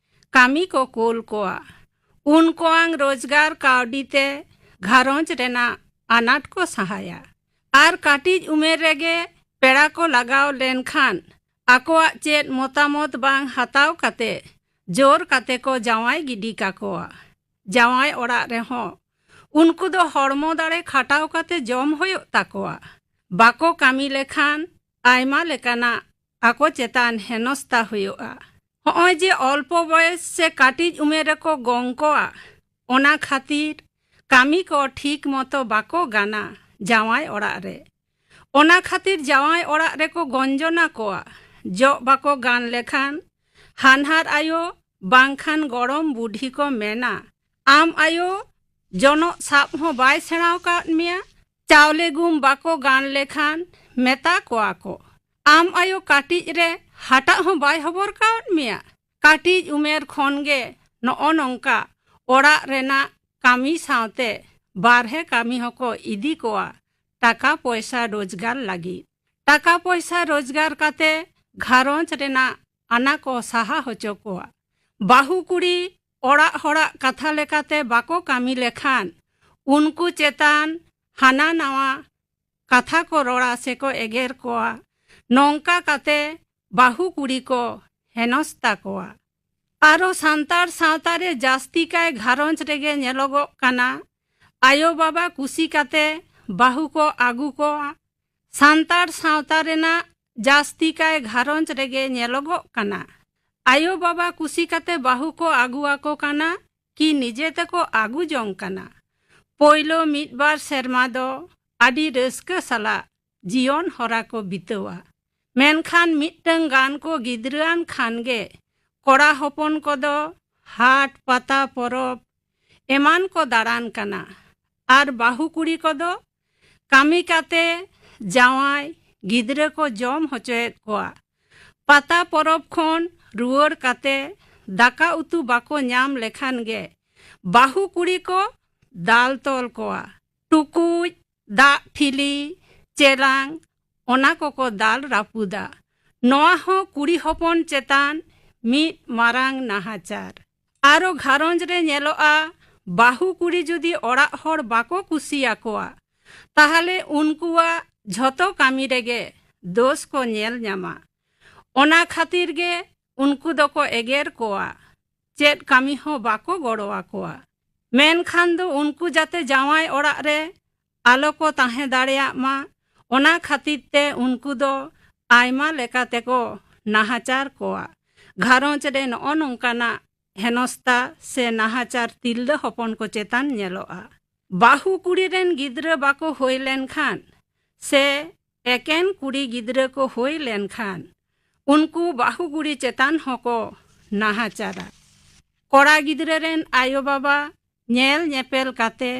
ᱠᱟᱹᱢᱤ ᱠᱚ ᱠᱳᱞ ᱠᱚᱣᱟ᱾ ᱩᱱᱠᱩᱣᱟᱝ ᱨᱳᱡᱽᱜᱟᱨ ᱠᱟᱹᱣᱰᱤ ᱛᱮ ᱜᱷᱟᱨᱚᱸᱡᱽ ᱨᱮᱱᱟᱜ ᱟᱱᱟᱴ ᱠᱚ ᱥᱟᱦᱟᱭᱟ᱾ ᱟᱨ ᱠᱟᱹᱴᱤᱡ ᱩᱢᱮᱨ ᱨᱮᱜᱮ ᱯᱮᱲᱟ ᱠᱚ ᱞᱟᱜᱟᱣ ᱞᱮᱱᱠᱷᱟᱱ ᱟᱠᱚᱣᱟᱜ ᱪᱮᱫ ᱢᱚᱛᱟᱢᱚᱛ ᱵᱟᱝ ᱦᱟᱛᱟᱣ ᱠᱟᱛᱮ ᱡᱳᱨ ᱠᱟᱛᱮ ᱠᱚ ᱡᱟᱶᱟᱭ ᱜᱤᱰᱤ ᱠᱟᱠᱚᱣᱟ᱾ ᱡᱟᱶᱟᱭ ᱚᱲᱟᱜ ᱨᱮᱦᱚᱸ ᱩᱱᱠᱩ ᱫᱚ ᱦᱚᱲᱢᱚ ᱫᱟᱲᱮ ᱠᱷᱟᱴᱟᱣ ᱠᱟᱛᱮ ᱡᱚᱢ ᱦᱩᱭᱩᱜ ᱛᱟᱠᱚᱣᱟ᱾ ᱵᱟᱠᱚ ᱠᱟᱹᱢᱤ ᱞᱮᱠᱷᱟᱱ ᱟᱭᱢᱟ ᱞᱮᱠᱟᱱᱟᱜ ᱟᱠᱚ ᱪᱮᱛᱟᱱ ᱦᱮᱱᱚᱥᱛᱟ ᱦᱩᱭᱩᱜᱼᱟ᱾ ᱦᱚᱸᱜᱼᱚᱭ ᱡᱮ ᱚᱞᱯᱚ ᱵᱚᱭᱮᱥ ᱥᱮ ᱠᱟᱹᱴᱤᱡ ᱩᱢᱮᱨ ᱨᱮᱠᱚ ᱜᱚᱝ ᱠᱚᱣᱟ, ᱚᱱᱟ ᱠᱷᱟᱹᱛᱤᱨ ᱠᱟᱹᱢᱤ ᱠᱚ ᱴᱷᱤᱠ ᱢᱚᱛᱚ ᱵᱟᱠᱚ ᱜᱟᱱᱟ ᱡᱟᱶᱟᱭ ᱚᱲᱟᱜ ᱨᱮ᱾ ᱚᱱᱟ ᱠᱷᱟᱹᱛᱤᱨ ᱡᱟᱶᱟᱭ ᱚᱲᱟᱜ ᱨᱮᱠᱚ ᱜᱚᱧᱡᱚᱱᱟ ᱠᱚᱣᱟ᱾ ᱡᱚᱜ ᱵᱟᱠᱚ ᱜᱟᱱ ᱞᱮᱠᱷᱟᱱ ᱦᱟᱱᱦᱟᱨ ᱟᱭᱳ ᱵᱟᱝᱠᱷᱟᱱ ᱜᱚᱲᱚᱢ ᱵᱩᱰᱷᱤ ᱠᱚ ᱢᱮᱱᱟ, ᱟᱢ ᱟᱭᱳ ᱡᱚᱱᱚᱜ ᱥᱟᱵ ᱦᱚᱸ ᱵᱟᱭ ᱥᱮᱬᱟ ᱟᱠᱟᱫ ᱢᱮᱭᱟ᱾ ᱪᱟᱣᱞᱮ ᱜᱩᱢ ᱵᱟᱠᱚ ᱜᱟᱱ ᱞᱮᱠᱷᱟᱱ ᱢᱮᱛᱟ ᱠᱚᱣᱟ ᱠᱚ᱾ ᱟᱢ ᱟᱭᱳ ᱠᱟᱹᱴᱤᱡ ᱨᱮ ᱦᱟᱴᱟᱜ ᱦᱚᱸ ᱵᱟᱭ ᱦᱚᱵᱚᱨ ᱠᱟᱣᱟᱫ ᱢᱮᱭᱟ᱾ ᱠᱟᱹᱴᱤᱡ ᱩᱢᱮᱨ ᱠᱷᱚᱱ ᱜᱮ ᱱᱚᱜᱼᱚ ᱱᱚᱝᱠᱟ ᱚᱲᱟᱜ ᱨᱮᱱᱟᱜ ᱠᱟᱹᱢᱤ ᱥᱟᱶᱛᱮ ᱵᱟᱨᱦᱮ ᱠᱟᱹᱢᱤ ᱦᱚᱸᱠᱚ ᱤᱫᱤ ᱠᱚᱣᱟ᱾ ᱴᱟᱠᱟ ᱯᱚᱭᱥᱟ ᱨᱳᱡᱽᱜᱟᱨ ᱞᱟᱹᱜᱤᱫ᱾ ᱴᱟᱠᱟ ᱯᱚᱭᱥᱟ ᱨᱳᱡᱽᱜᱟᱨ ᱠᱟᱛᱮ ᱜᱷᱟᱨᱚᱸᱡᱽ ᱨᱮᱱᱟᱜ ᱟᱱᱟ ᱠᱚ ᱥᱟᱦᱟ ᱦᱚᱪᱚ ᱠᱚᱣᱟ᱾ ᱵᱟᱹᱦᱩ ᱠᱩᱲᱤ ᱚᱲᱟᱜ ᱦᱚᱲᱟᱜ ᱠᱟᱛᱷᱟ ᱞᱮᱠᱟᱛᱮ ᱵᱟᱠᱚ ᱠᱟᱹᱢᱤ ᱞᱮᱠᱷᱟᱱ ᱩᱱᱠᱩ ᱪᱮᱛᱟᱱ ᱦᱟᱱᱟ ᱱᱟᱣᱟ ᱠᱟᱛᱷᱟ ᱠᱚ ᱨᱚᱲᱟ ᱥᱮᱠᱚ ᱮᱜᱮᱨ ᱠᱚᱣᱟ᱾ ᱱᱚᱝᱠᱟ ᱠᱟᱛᱮ ᱵᱟᱹᱦᱩ ᱠᱩᱲᱤ ᱠᱚ ᱦᱮᱱᱚᱥᱛᱟ ᱠᱚᱣᱟ᱾ ᱟᱨᱚ ᱥᱟᱱᱛᱟᱲ ᱥᱟᱶᱛᱟ ᱨᱮ ᱡᱟᱹᱥᱛᱤ ᱠᱟᱭ ᱜᱷᱟᱨᱚᱸᱡᱽ ᱨᱮᱜᱮ ᱧᱮᱞᱚᱜᱚᱜ ᱠᱟᱱᱟ, ᱟᱭᱳ ᱵᱟᱵᱟ ᱠᱩᱥᱤ ᱠᱟᱛᱮ ᱵᱟᱹᱦᱩ ᱠᱚ ᱟᱹᱜᱩ ᱠᱚᱣᱟ᱾ ᱥᱟᱱᱛᱟᱲ ᱥᱟᱶᱛᱟ ᱨᱮᱱᱟᱜ ᱡᱟᱹᱥᱛᱤ ᱠᱟᱭ ᱜᱷᱟᱨᱚᱸᱡᱽ ᱨᱮᱜᱮ ᱧᱮᱞᱚᱜᱚᱜ ᱠᱟᱱᱟ, ᱟᱭᱳ ᱵᱟᱵᱟ ᱠᱩᱥᱤ ᱠᱟᱛᱮ ᱵᱟᱹᱦᱩ ᱠᱚ ᱟᱹᱜᱩ ᱟᱠᱚ ᱠᱟᱱᱟ ᱠᱤ ᱱᱤᱡᱮ ᱛᱮᱠᱚ ᱟᱹᱜᱩ ᱡᱚᱝ ᱠᱟᱱᱟ᱾ ᱯᱳᱭᱞᱳ ᱢᱤᱫ ᱵᱟᱨ ᱥᱮᱨᱢᱟ ᱫᱚ ᱟᱹᱰᱤ ᱨᱟᱹᱥᱠᱟᱹ ᱥᱟᱞᱟᱜ ᱡᱤᱭᱚᱱ ᱦᱚᱨᱟ ᱠᱚ ᱵᱤᱛᱟᱹᱣᱟ᱾ ᱢᱮᱱᱠᱷᱟᱱ ᱢᱤᱫᱴᱟᱝ ᱜᱟᱱ ᱠᱚ ᱜᱤᱫᱽᱨᱟᱹᱣᱟᱱ ᱠᱷᱟᱱ ᱜᱮ ᱠᱚᱲᱟ ᱦᱚᱯᱚᱱ ᱠᱚᱫᱚ ᱦᱟᱴ, ᱯᱟᱛᱟ, ᱯᱚᱨᱚᱵᱽ ᱮᱢᱟᱱ ᱠᱚ ᱫᱟᱬᱟᱱ ᱠᱟᱱᱟ᱾ ᱟᱨ ᱵᱟᱹᱦᱩ ᱠᱩᱲᱤ ᱠᱚᱫᱚ ᱠᱟᱹᱢᱤ ᱠᱟᱛᱮ ᱡᱟᱶᱟᱭ ᱜᱤᱫᱽᱨᱟᱹ ᱠᱚ ᱡᱚᱢ ᱦᱚᱪᱚᱭᱮᱫ ᱠᱚᱣᱟ᱾ ᱯᱟᱛᱟ ᱯᱚᱨᱚᱵᱽ ᱠᱷᱚᱱ ᱨᱩᱣᱟᱹᱲ ᱠᱟᱛᱮ ᱫᱟᱠᱟ ᱩᱛᱩ ᱵᱟᱠᱚ ᱧᱟᱢ ᱞᱮᱠᱷᱟᱱ ᱜᱮ ᱵᱟᱹᱦᱩ ᱠᱩᱲᱤ ᱠᱚ ᱫᱟᱞ ᱛᱚᱞ ᱠᱚᱣᱟ᱾ ᱴᱩᱠᱩᱡ, ᱫᱟᱜ ᱴᱷᱤᱞᱤ, ᱪᱮᱞᱟᱝ, ᱚᱱᱟ ᱠᱚᱠᱚ ᱫᱟᱞ ᱨᱟᱹᱯᱩᱫᱟ᱾ ᱱᱚᱣᱟ ᱦᱚᱸ ᱠᱩᱲᱤ ᱦᱚᱯᱚᱱ ᱪᱮᱛᱟᱱ ᱢᱤᱫ ᱢᱟᱨᱟᱝ ᱱᱟᱦᱟᱪᱟᱨ᱾ ᱟᱨᱚ ᱜᱷᱟᱨᱚᱸᱡᱽ ᱨᱮ ᱧᱮᱞᱚᱜᱼᱟ, ᱵᱟᱹᱦᱩ ᱠᱩᱲᱤ ᱡᱩᱫᱤ ᱚᱲᱟᱜ ᱦᱚᱲ ᱵᱟᱠᱚ ᱠᱩᱥᱤᱭᱟᱠᱚᱣᱟ, ᱛᱟᱦᱞᱮ ᱩᱱᱠᱩᱣᱟᱜ ᱡᱷᱚᱛᱚ ᱠᱟᱹᱢᱤ ᱨᱮᱜᱮ ᱫᱳᱥ ᱠᱚ ᱧᱮᱞ ᱧᱟᱢᱟ᱾ ᱚᱱᱟ ᱠᱷᱟᱹᱛᱤᱨ ᱜᱮ ᱩᱱᱠᱩ ᱫᱚᱠᱚ ᱮᱜᱮᱨ ᱠᱚᱣᱟ, ᱪᱮᱫ ᱠᱟᱹᱢᱤ ᱦᱚᱸ ᱵᱟᱠᱚ ᱜᱚᱲᱚ ᱟᱠᱚᱣᱟ᱾ ᱢᱮᱱᱠᱷᱟᱱ ᱫᱚ ᱩᱱᱠᱩ ᱡᱟᱛᱮ ᱡᱟᱶᱟᱭ ᱚᱲᱟᱜ ᱨᱮ ᱟᱞᱚ ᱠᱚ ᱛᱟᱦᱮᱸ ᱫᱟᱲᱮᱭᱟᱜ ᱢᱟ, ᱚᱱᱟ ᱠᱷᱟᱹᱛᱤᱨ ᱛᱮ ᱩᱱᱠᱩ ᱫᱚ ᱟᱭᱢᱟ ᱞᱮᱠᱟ ᱛᱮᱠᱚ ᱱᱟᱦᱟᱪᱟᱨ ᱠᱚᱣᱟ᱾ ᱜᱷᱟᱨᱚᱸᱡᱽ ᱨᱮ ᱱᱚᱜᱼᱚ ᱱᱚᱝᱠᱟᱱᱟᱜ ᱦᱮᱱᱚᱥᱛᱟ ᱥᱮ ᱱᱟᱦᱟᱪᱟᱨ ᱛᱤᱨᱞᱟᱹ ᱦᱚᱯᱚᱱ ᱠᱚ ᱪᱮᱛᱟᱱ ᱧᱮᱞᱚᱜᱼᱟ᱾ ᱵᱟᱹᱦᱩ ᱠᱩᱲᱤ ᱨᱮᱱ ᱜᱤᱫᱽᱨᱟᱹ ᱵᱟᱠᱚ ᱦᱩᱭ ᱞᱮᱱᱠᱷᱟᱱ ᱥᱮ ᱮᱠᱮᱱ ᱠᱩᱲᱤ ᱜᱤᱫᱽᱨᱟᱹ ᱠᱚ ᱦᱩᱭ ᱞᱮᱱᱠᱷᱟᱱ ᱩᱱᱠᱩ ᱵᱟᱹᱦᱩ ᱠᱩᱲᱤ ᱪᱮᱛᱟᱱ ᱦᱚᱸᱠᱚ ᱱᱟᱦᱟᱪᱟᱨᱟ᱾ ᱠᱚᱲᱟ ᱜᱤᱫᱽᱨᱟᱹ ᱨᱮᱱ ᱟᱭᱳ ᱵᱟᱵᱟ ᱧᱮᱞ ᱧᱮᱯᱮᱞ ᱠᱟᱛᱮ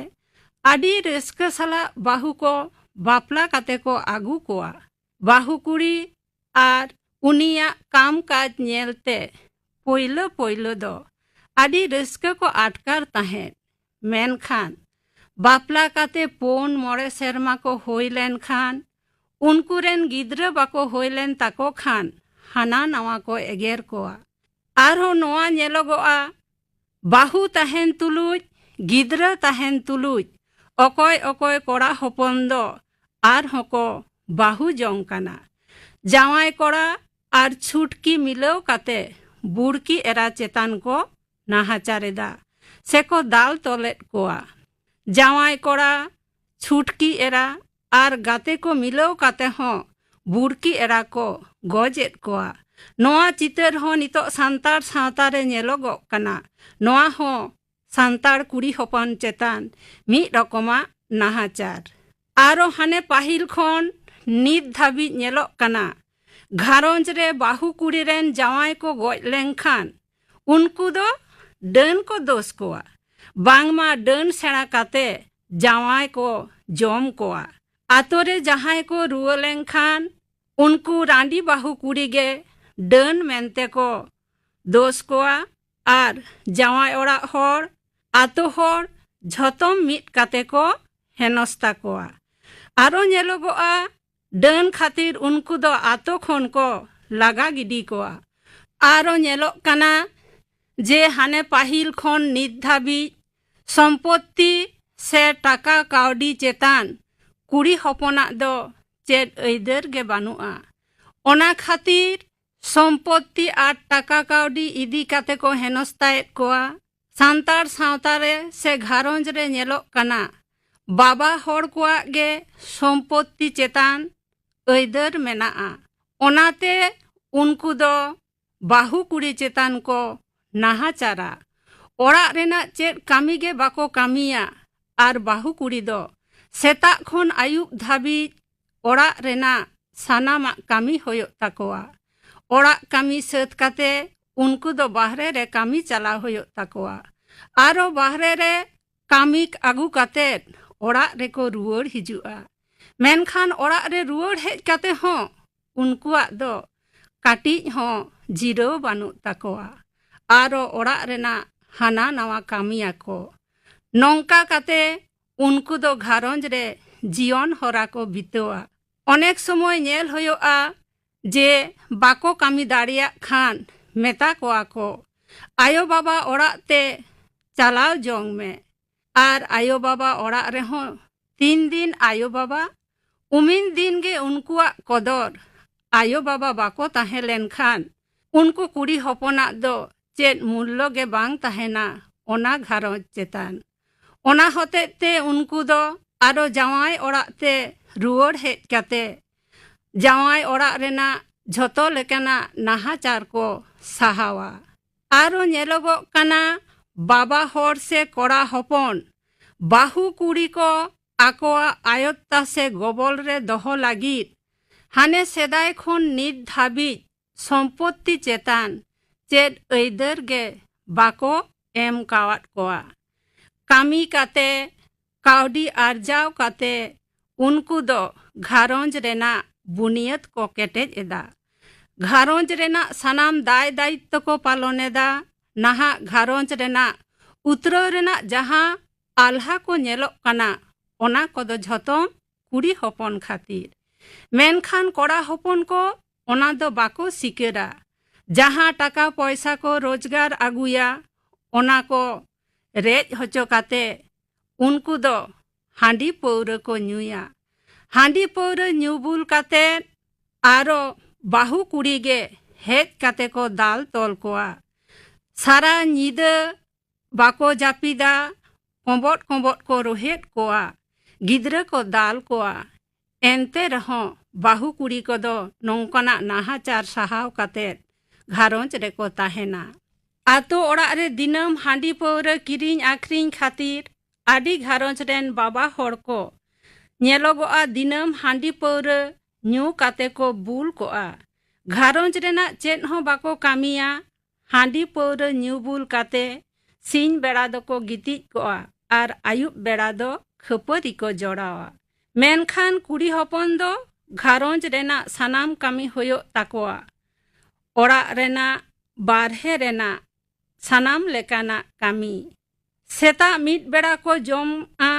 ᱟᱹᱰᱤ ᱨᱟᱹᱥᱠᱟᱹ ᱥᱟᱞᱟᱜ ᱵᱟᱹᱦᱩ ᱠᱚ ᱵᱟᱯᱞᱟ ᱠᱟᱛᱮ ᱠᱚ ᱟᱹᱜᱩ ᱠᱚᱣᱟ᱾ ᱵᱟᱹᱦᱩ ᱠᱩᱲᱤ ᱟᱨ ᱩᱱᱤᱭᱟᱜ ᱠᱟᱢ ᱠᱟᱡᱽ ᱧᱮᱞᱛᱮ ᱯᱳᱭᱞᱳ ᱯᱳᱭᱞᱳ ᱫᱚ ᱟᱹᱰᱤ ᱨᱟᱹᱥᱠᱟᱹ ᱠᱚ ᱟᱴᱠᱟᱨ ᱛᱟᱦᱮᱸᱫ᱾ ᱢᱮᱱᱠᱷᱟᱱ ᱵᱟᱯᱞᱟ ᱠᱟᱛᱮ ᱯᱩᱱ ᱢᱚᱬᱮ ᱥᱮᱨᱢᱟ ᱠᱚ ᱦᱩᱭ ᱞᱮᱱᱠᱷᱟᱱ, ᱩᱱᱠᱩ ᱨᱮᱱ ᱜᱤᱫᱽᱨᱟᱹ ᱵᱟᱠᱚ ᱦᱩᱭ ᱞᱮᱱ ᱛᱟᱠᱚ ᱠᱷᱟᱱ ᱦᱟᱱᱟ ᱱᱟᱣᱟ ᱠᱚ ᱮᱜᱮᱨ ᱠᱚᱣᱟ᱾ ᱟᱨᱦᱚᱸ ᱱᱚᱣᱟ ᱧᱮᱞᱚᱜᱚᱜᱼᱟ, ᱵᱟᱹᱦᱩ ᱛᱟᱦᱮᱱ ᱛᱩᱞᱩᱡ, ᱜᱤᱫᱽᱨᱟᱹ ᱛᱟᱦᱮᱱ ᱛᱩᱞᱩᱡ ᱚᱠᱚᱭ ᱚᱠᱚᱭ ᱠᱚᱲᱟ ᱦᱚᱯᱚᱱ ᱫᱚ ᱟᱨᱦᱚᱸ ᱠᱚ ᱵᱟᱹᱦᱩ ᱡᱚᱝ ᱠᱟᱱᱟ᱾ ᱡᱟᱶᱟᱭ ᱠᱚᱲᱟ ᱟᱨ ᱪᱷᱩᱴᱠᱤ ᱢᱤᱞᱟᱹᱣ ᱠᱟᱛᱮ ᱵᱩᱲᱠᱤ ᱮᱨᱟ ᱪᱮᱛᱟᱱ ᱠᱚ ᱱᱟᱦᱟᱪᱟᱨ ᱮᱫᱟ ᱥᱮᱠᱚ ᱫᱟᱞ ᱛᱚᱞᱮᱫ ᱠᱚᱣᱟ᱾ ᱡᱟᱶᱟᱭ ᱠᱚᱲᱟ, ᱪᱷᱩᱴᱠᱤ ᱮᱨᱟ ᱟᱨ ᱜᱟᱛᱮ ᱠᱚ ᱢᱤᱞᱟᱹᱣ ᱠᱟᱛᱮ ᱦᱚᱸ ᱵᱩᱲᱠᱤ ᱮᱨᱟ ᱠᱚ ᱜᱚᱡᱮᱫ ᱠᱚᱣᱟ᱾ ᱱᱚᱣᱟ ᱪᱤᱛᱟᱹᱨ ᱦᱚᱸ ᱱᱤᱛᱚᱜ ᱥᱟᱱᱛᱟᱲ ᱥᱟᱶᱛᱟ ᱨᱮ ᱧᱮᱞᱚᱜᱚᱜ ᱠᱟᱱᱟ᱾ ᱱᱚᱣᱟ ᱦᱚᱸ ᱥᱟᱱᱛᱟᱲ ᱠᱩᱲᱤ ᱦᱚᱯᱚᱱ ᱪᱮᱛᱟᱱ ᱢᱤᱫ ᱨᱚᱠᱚᱢᱟᱜ ᱱᱟᱦᱟᱪᱟᱨ᱾ ᱟᱨᱚ ᱦᱟᱱᱮ ᱯᱟᱹᱦᱤᱞ ᱠᱷᱚᱱ ᱱᱤᱛ ᱫᱷᱟᱹᱵᱤᱡ ᱧᱮᱞᱚᱜ ᱠᱟᱱᱟ, ᱜᱷᱟᱨᱚᱸᱡᱽ ᱨᱮ ᱵᱟᱹᱦᱩ ᱠᱩᱲᱤ ᱨᱮᱱ ᱡᱟᱶᱟᱭ ᱠᱚ ᱜᱚᱡ ᱞᱮᱱᱠᱷᱟᱱ ᱩᱱᱠᱩ ᱫᱚ ᱰᱟᱹᱱ ᱠᱚ ᱫᱳᱥ ᱠᱚᱣᱟ, ᱵᱟᱝᱢᱟ ᱰᱟᱹᱱ ᱥᱮᱬᱟ ᱠᱟᱛᱮ ᱡᱟᱶᱟᱭ ᱠᱚ ᱡᱚᱢ ᱠᱚᱣᱟ᱾ ᱟᱛᱳ ᱨᱮ ᱡᱟᱦᱟᱸᱭ ᱠᱚ ᱨᱩᱣᱟᱹ ᱞᱮᱱᱠᱷᱟᱱ ᱩᱱᱠᱩ ᱨᱟᱺᱰᱤ ᱵᱟᱹᱦᱩ ᱠᱩᱲᱤ ᱜᱮ ᱰᱟᱹᱱ ᱢᱮᱱᱛᱮ ᱠᱚ ᱫᱳᱥ ᱠᱚᱣᱟ ᱟᱨ ᱡᱟᱶᱟᱭ ᱚᱲᱟᱜ ᱦᱚᱲ, ᱟᱛᱳ ᱦᱚᱲ ᱡᱷᱚᱛᱚᱢ ᱢᱤᱫ ᱠᱟᱛᱮ ᱠᱚ ᱦᱮᱱᱚᱥᱛᱟ ᱠᱚᱣᱟ᱾ ᱟᱨᱚ ᱧᱮᱞᱚᱜᱚᱜᱼᱟ, ᱰᱟᱹᱱ ᱠᱷᱟᱹᱛᱤᱨ ᱩᱱᱠᱩ ᱫᱚ ᱟᱛᱳ ᱠᱷᱚᱱ ᱠᱚ ᱞᱟᱜᱟ ᱜᱤᱰᱤ ᱠᱚᱣᱟ᱾ ᱟᱨᱚ ᱧᱮᱞᱚᱜ ᱠᱟᱱᱟ ᱡᱮ ᱦᱟᱱᱮ ᱯᱟᱹᱦᱤᱞ ᱠᱷᱚᱱ ᱱᱤᱛ ᱫᱷᱟᱹᱵᱤᱡ ᱥᱚᱢᱯᱚᱛᱛᱤ ᱥᱮ ᱴᱟᱠᱟ ᱠᱟᱹᱣᱰᱤ ᱪᱮᱛᱟᱱ ᱠᱩᱲᱤ ᱦᱚᱯᱚᱱᱟᱜ ᱫᱚ ᱪᱮᱫ ᱟᱹᱭᱫᱟᱹᱨ ᱜᱮ ᱵᱟᱹᱱᱩᱜᱼᱟ᱾ ᱚᱱᱟ ᱠᱷᱟᱹᱛᱤᱨ ᱥᱚᱢᱯᱚᱛᱛᱤ ᱟᱨ ᱴᱟᱠᱟ ᱠᱟᱹᱣᱰᱤ ᱤᱫᱤ ᱠᱟᱛᱮ ᱠᱚ ᱦᱮᱱᱚᱥᱛᱟᱭᱮᱫ ᱠᱚᱣᱟ᱾ ᱥᱟᱱᱛᱟᱲ ᱥᱟᱶᱛᱟ ᱨᱮ ᱥᱮ ᱜᱷᱟᱨᱚᱸᱡᱽ ᱨᱮ ᱧᱮᱞᱚᱜ ᱠᱟᱱᱟ, ᱵᱟᱵᱟ ᱦᱚᱲ ᱠᱚᱣᱟᱜ ᱜᱮ ᱥᱚᱢᱯᱚᱛᱛᱤ ᱪᱮᱛᱟᱱ ᱟᱹᱭᱫᱟᱹᱨ ᱢᱮᱱᱟᱜᱼᱟ᱾ ᱚᱱᱟᱛᱮ ᱩᱱᱠᱩ ᱫᱚ ᱵᱟᱹᱦᱩ ᱠᱩᱲᱤ ᱪᱮᱛᱟᱱ ᱠᱚ ᱱᱟᱦᱟᱪᱟᱨᱟ᱾ ᱚᱲᱟᱜ ᱨᱮᱱᱟᱜ ᱪᱮᱫ ᱠᱟᱹᱢᱤ ᱜᱮ ᱵᱟᱠᱚ ᱠᱟᱹᱢᱤᱭᱟ᱾ ᱟᱨ ᱵᱟᱹᱦᱩ ᱠᱩᱲᱤ ᱫᱚ ᱥᱮᱛᱟᱜ ᱠᱷᱚᱱ ᱟᱹᱭᱩᱵ ᱫᱷᱟᱹᱵᱤᱡ ᱚᱲᱟᱜ ᱨᱮᱱᱟᱜ ᱥᱟᱱᱟᱢᱟᱜ ᱠᱟᱹᱢᱤ ᱦᱩᱭᱩᱜ ᱛᱟᱠᱚᱣᱟ᱾ ᱚᱲᱟᱜ ᱠᱟᱹᱢᱤ ᱥᱟᱹᱛ ᱠᱟᱛᱮ ᱩᱱᱠᱩ ᱫᱚ ᱵᱟᱦᱨᱮ ᱨᱮ ᱠᱟᱹᱢᱤ ᱪᱟᱞᱟᱣ ᱦᱩᱭᱩᱜ ᱛᱟᱠᱚᱣᱟ᱾ ᱟᱨᱚ ᱵᱟᱦᱨᱮ ᱨᱮ ᱠᱟᱹᱢᱤ ᱟᱹᱜᱩ ᱠᱟᱛᱮᱫ ᱚᱲᱟᱜ ᱨᱮᱠᱚ ᱨᱩᱣᱟᱹᱲ ᱦᱤᱡᱩᱜᱼᱟ᱾ ᱢᱮᱱᱠᱷᱟᱱ ᱚᱲᱟᱜ ᱨᱮ ᱨᱩᱣᱟᱹᱲ ᱦᱮᱡ ᱠᱟᱛᱮ ᱦᱚᱸ ᱩᱱᱠᱩᱣᱟᱜ ᱫᱚ ᱠᱟᱹᱴᱤᱡ ᱦᱚᱸ ᱡᱤᱨᱟᱹᱣ ᱵᱟᱹᱱᱩᱜ ᱛᱟᱠᱚᱣᱟ᱾ ᱟᱨᱚ ᱚᱲᱟᱜ ᱨᱮᱱᱟᱜ ᱦᱟᱱᱟ ᱱᱟᱣᱟ ᱠᱟᱹᱢᱤᱭᱟᱠᱚ᱾ ᱱᱚᱝᱠᱟ ᱠᱟᱛᱮ ᱩᱱᱠᱩ ᱫᱚ ᱜᱷᱟᱨᱚᱸᱡᱽ ᱨᱮ ᱡᱤᱭᱚᱱ ᱦᱚᱨᱟ ᱠᱚ ᱵᱤᱛᱟᱹᱣᱟ᱾ ᱚᱱᱮᱠ ᱥᱚᱢᱚᱭ ᱧᱮᱞ ᱦᱩᱭᱩᱜᱼᱟ ᱡᱮ ᱵᱟᱠᱚ ᱠᱟᱹᱢᱤ ᱫᱟᱲᱮᱭᱟᱜ ᱠᱷᱟᱱ ᱢᱮᱛᱟ ᱠᱚᱣᱟ ᱠᱚ, "ᱟᱭᱳ ᱵᱟᱵᱟ ᱚᱲᱟᱜ ᱛᱮ ᱪᱟᱞᱟᱣ ᱡᱚᱝ ᱢᱮ᱾" ᱟᱨ ᱟᱭᱳ ᱵᱟᱵᱟ ᱚᱲᱟᱜ ᱨᱮᱦᱚᱸ ᱛᱤᱱ ᱫᱤᱱ ᱟᱭᱳ ᱵᱟᱵᱟ, ᱩᱢᱤᱱ ᱫᱤᱱ ᱜᱮ ᱩᱱᱠᱩᱣᱟᱜ ᱠᱚᱫᱚᱨ᱾ ᱟᱭᱳ ᱵᱟᱵᱟ ᱵᱟᱠᱚ ᱛᱟᱦᱮᱸ ᱞᱮᱱᱠᱷᱟᱱ ᱩᱱᱠᱩ ᱠᱩᱲᱤ ᱦᱚᱯᱚᱱᱟᱜ ᱫᱚ ᱪᱮᱫ ᱢᱩᱞᱞᱚ ᱜᱮ ᱵᱟᱝ ᱛᱟᱦᱮᱱᱟ ᱚᱱᱟ ᱜᱷᱟᱨᱚᱸᱡᱽ ᱪᱮᱛᱟᱱ᱾ ᱚᱱᱟ ᱦᱚᱛᱮᱡ ᱛᱮ ᱩᱱᱠᱩ ᱫᱚ ᱟᱨᱚ ᱡᱟᱶᱟᱭ ᱚᱲᱟᱜ ᱛᱮ ᱨᱩᱣᱟᱹᱲ ᱦᱮᱡ ᱠᱟᱛᱮ ᱡᱟᱶᱟᱭ ᱚᱲᱟᱜ ᱨᱮᱱᱟᱜ ᱡᱷᱚᱛᱚ ᱞᱮᱠᱟᱱᱟᱜ ᱱᱟᱦᱟᱪᱟᱨ ᱠᱚ ᱥᱟᱦᱟᱣᱟ᱾ ᱟᱨᱚ ᱧᱮᱞᱚᱜᱚᱜ ᱠᱟᱱᱟ, ᱵᱟᱵᱟ ᱦᱚᱲ ᱥᱮ ᱠᱚᱲᱟ ᱦᱚᱯᱚᱱ ᱵᱟᱹᱦᱩ ᱠᱩᱲᱤ ᱠᱚ ᱟᱠᱚᱣᱟᱜ ᱟᱭᱚᱛᱛᱟ ᱥᱮ ᱜᱚᱵᱚᱞ ᱨᱮ ᱫᱚᱦᱚ ᱞᱟᱹᱜᱤᱫ ᱦᱟᱱᱮ ᱥᱮᱫᱟᱭ ᱠᱷᱚᱱ ᱱᱤᱛ ᱫᱷᱟᱹᱵᱤᱡ ᱥᱚᱢᱯᱚᱛᱛᱤ ᱪᱮᱛᱟᱱ ᱪᱮᱫ ᱟᱹᱭᱫᱟᱹᱨ ᱜᱮ ᱵᱟᱠᱚ ᱮᱢ ᱠᱟᱣᱟᱫ ᱠᱚᱣᱟ᱾ ᱠᱟᱹᱢᱤ ᱠᱟᱛᱮ, ᱠᱟᱹᱣᱰᱤ ᱟᱨᱡᱟᱣ ᱠᱟᱛᱮ ᱩᱱᱠᱩ ᱫᱚ ᱜᱷᱟᱨᱚᱸᱡᱽ ᱨᱮᱱᱟᱜ ᱵᱩᱱᱤᱭᱟᱹᱫ ᱠᱚ ᱠᱮᱴᱮᱡ ᱮᱫᱟ᱾ ᱜᱷᱟᱨᱚᱸᱡᱽ ᱨᱮᱱᱟᱜ ᱥᱟᱱᱟᱢ ᱫᱟᱭ ᱫᱟᱭᱤᱛᱛᱚ ᱠᱚ ᱯᱟᱞᱚᱱ ᱮᱫᱟ᱾ ᱱᱟᱦᱟᱜ ᱜᱷᱟᱨᱚᱸᱡᱽ ᱨᱮᱱᱟᱜ ᱩᱛᱨᱟᱹᱣ ᱨᱮᱱᱟᱜ ᱡᱟᱦᱟᱸ ᱟᱞᱦᱟ ᱠᱚ ᱧᱮᱞᱚᱜ ᱠᱟᱱᱟ, ᱚᱱᱟ ᱠᱚᱫᱚ ᱡᱷᱚᱛᱚᱢ ᱠᱩᱲᱤ ᱦᱚᱯᱚᱱ ᱠᱷᱟᱹᱛᱤᱨ᱾ ᱢᱮᱱᱠᱷᱟᱱ ᱠᱚᱲᱟ ᱦᱚᱯᱚᱱ ᱠᱚ ᱚᱱᱟ ᱫᱚ ᱵᱟᱠᱚ ᱥᱤᱠᱟᱹᱨᱟ᱾ ᱡᱟᱦᱟᱸ ᱴᱟᱠᱟ ᱯᱚᱭᱥᱟ ᱠᱚ ᱨᱳᱡᱽᱜᱟᱨ ᱟᱹᱜᱩᱭᱟ, ᱚᱱᱟ ᱠᱚ ᱨᱮᱡ ᱦᱚᱪᱚ ᱠᱟᱛᱮ ᱩᱱᱠᱩ ᱫᱚ ᱦᱟᱺᱰᱤ ᱯᱟᱹᱣᱨᱟᱹ ᱠᱚ ᱧᱩᱭᱟ᱾ ᱦᱟᱺᱰᱤ ᱯᱟᱹᱣᱨᱟᱹ ᱧᱩ ᱵᱩᱞ ᱠᱟᱛᱮ ᱟᱨᱚ ᱵᱟᱹᱦᱩ ᱠᱩᱲᱤ ᱜᱮ ᱦᱮᱡ ᱠᱟᱛᱮ ᱠᱚ ᱫᱟᱞ ᱛᱚᱞ ᱠᱚᱣᱟ᱾ ᱥᱟᱨᱟ ᱧᱤᱫᱟᱹ ᱵᱟᱠᱚ ᱡᱟᱹᱯᱤᱫᱟ, ᱠᱚᱸᱵᱚᱫ ᱠᱚᱸᱵᱚᱫ ᱠᱚ ᱨᱚᱦᱮᱫ ᱠᱚᱣᱟ, ᱜᱤᱫᱽᱨᱟᱹ ᱠᱚ ᱫᱟᱞ ᱠᱚᱣᱟ᱾ ᱮᱱᱛᱮ ᱨᱮᱦᱚᱸ ᱵᱟᱹᱦᱩ ᱠᱩᱲᱤ ᱠᱚᱫᱚ ᱱᱚᱝᱠᱟᱱᱟᱜ ᱱᱟᱦᱟᱪᱟᱨ ᱥᱟᱦᱟᱣ ᱠᱟᱛᱮ ᱜᱷᱟᱨᱚᱸᱡᱽ ᱨᱮᱠᱚ ᱛᱟᱦᱮᱱᱟ᱾ ᱟᱛᱳ ᱚᱲᱟᱜ ᱨᱮ ᱫᱤᱱᱟᱹᱢ ᱦᱟᱺᱰᱤ ᱯᱟᱹᱣᱨᱟᱹ ᱠᱤᱨᱤᱧ ᱟᱹᱠᱷᱨᱤᱧ ᱠᱷᱟᱹᱛᱤᱨ ᱟᱹᱰᱤ ᱜᱷᱟᱨᱚᱸᱡᱽ ᱨᱮᱱ ᱵᱟᱵᱟ ᱦᱚᱲ ᱠᱚ ᱧᱮᱞᱚᱜᱚᱜᱼᱟ, ᱫᱤᱱᱟᱹᱢ ᱦᱟᱺᱰᱤ ᱯᱟᱹᱣᱨᱟᱹ ᱧᱩ ᱠᱟᱛᱮ ᱠᱚ ᱵᱩᱞ ᱠᱚᱜᱼᱟ᱾ ᱜᱷᱟᱨᱚᱸᱡᱽ ᱨᱮᱱᱟᱜ ᱪᱮᱫ ᱦᱚᱸ ᱵᱟᱠᱚ ᱠᱟᱹᱢᱤᱭᱟ᱾ ᱦᱟᱺᱰᱤ ᱯᱟᱹᱣᱨᱟᱹ ᱧᱩ ᱵᱩᱞ ᱠᱟᱛᱮ ᱥᱤᱧ ᱵᱮᱲᱟ ᱫᱚᱠᱚ ᱜᱤᱛᱤᱡ ᱠᱚᱜᱼᱟ ᱟᱨ ᱟᱹᱭᱩᱵ ᱵᱮᱲᱟ ᱫᱚ ᱠᱷᱟᱹᱯᱟᱹᱨᱤ ᱠᱚ ᱡᱚᱲᱟᱣᱟ᱾ ᱢᱮᱱᱠᱷᱟᱱ ᱠᱩᱲᱤ ᱦᱚᱯᱚᱱ ᱫᱚ ᱜᱷᱟᱨᱚᱸᱡᱽ ᱨᱮᱱᱟᱜ ᱥᱟᱱᱟᱢ ᱠᱟᱹᱢᱤ ᱦᱩᱭᱩᱜ ᱛᱟᱠᱚᱣᱟ᱾ ᱚᱲᱟᱜ ᱨᱮᱱᱟᱜ, ᱵᱟᱨᱦᱮ ᱨᱮᱱᱟᱜ ᱥᱟᱱᱟᱢ ᱞᱮᱠᱟᱱᱟᱜ ᱠᱟᱹᱢᱤ᱾ ᱥᱮᱛᱟᱜ ᱢᱤᱫ ᱵᱮᱲᱟ ᱠᱚ ᱡᱚᱢᱟ,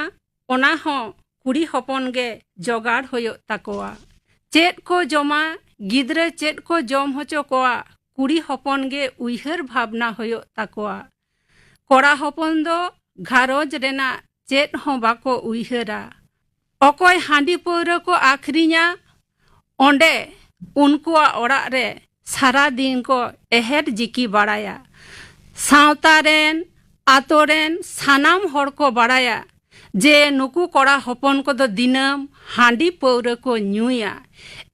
ᱚᱱᱟ ᱦᱚᱸ ᱠᱩᱲᱤ ᱦᱚᱯᱚᱱ ᱜᱮ ᱡᱚᱜᱟᱲ ᱦᱩᱭᱩᱜ ᱛᱟᱠᱚᱣᱟ᱾ ᱪᱮᱫ ᱠᱚ ᱡᱚᱢᱟ, ᱜᱤᱫᱽᱨᱟᱹ ᱪᱮᱫ ᱠᱚ ᱡᱚᱢ ᱦᱚᱪᱚ ᱠᱚᱣᱟ, ᱠᱩᱲᱤ ᱦᱚᱯᱚᱱ ᱜᱮ ᱩᱭᱦᱟᱹᱨ ᱵᱷᱟᱵᱽᱱᱟ ᱦᱩᱭᱩᱜ ᱛᱟᱠᱚᱣᱟ᱾ ᱠᱚᱲᱟ ᱦᱚᱯᱚᱱ ᱫᱚ ᱜᱷᱟᱨᱚᱸᱡᱽ ᱨᱮᱱᱟᱜ ᱪᱮᱫ ᱦᱚᱸ ᱵᱟᱠᱚ ᱩᱭᱦᱟᱹᱨᱟ᱾ ᱚᱠᱚᱭ ᱦᱟᱺᱰᱤ ᱯᱟᱹᱣᱨᱟᱹ ᱠᱚ ᱟᱹᱠᱷᱨᱤᱧᱟ, ᱚᱸᱰᱮ ᱩᱱᱠᱩᱣᱟᱜ ᱚᱲᱟᱜ ᱨᱮ ᱥᱟᱨᱟ ᱫᱤᱱ ᱠᱚ ᱮᱦᱮᱨ ᱡᱤᱠᱤ ᱵᱟᱲᱟᱭᱟ᱾ ᱥᱟᱶᱛᱟ ᱨᱮᱱ, ᱟᱛᱳ ᱨᱮᱱ ᱥᱟᱱᱟᱢ ᱦᱚᱲ ᱠᱚ ᱵᱟᱲᱟᱭᱟ ᱡᱮ ᱱᱩᱠᱩ ᱠᱚᱲᱟ ᱦᱚᱯᱚᱱ ᱠᱚᱫᱚ ᱫᱤᱱᱟᱹᱢ ᱦᱟᱺᱰᱤ ᱯᱟᱹᱣᱨᱟᱹ ᱠᱚ ᱧᱩᱭᱟ᱾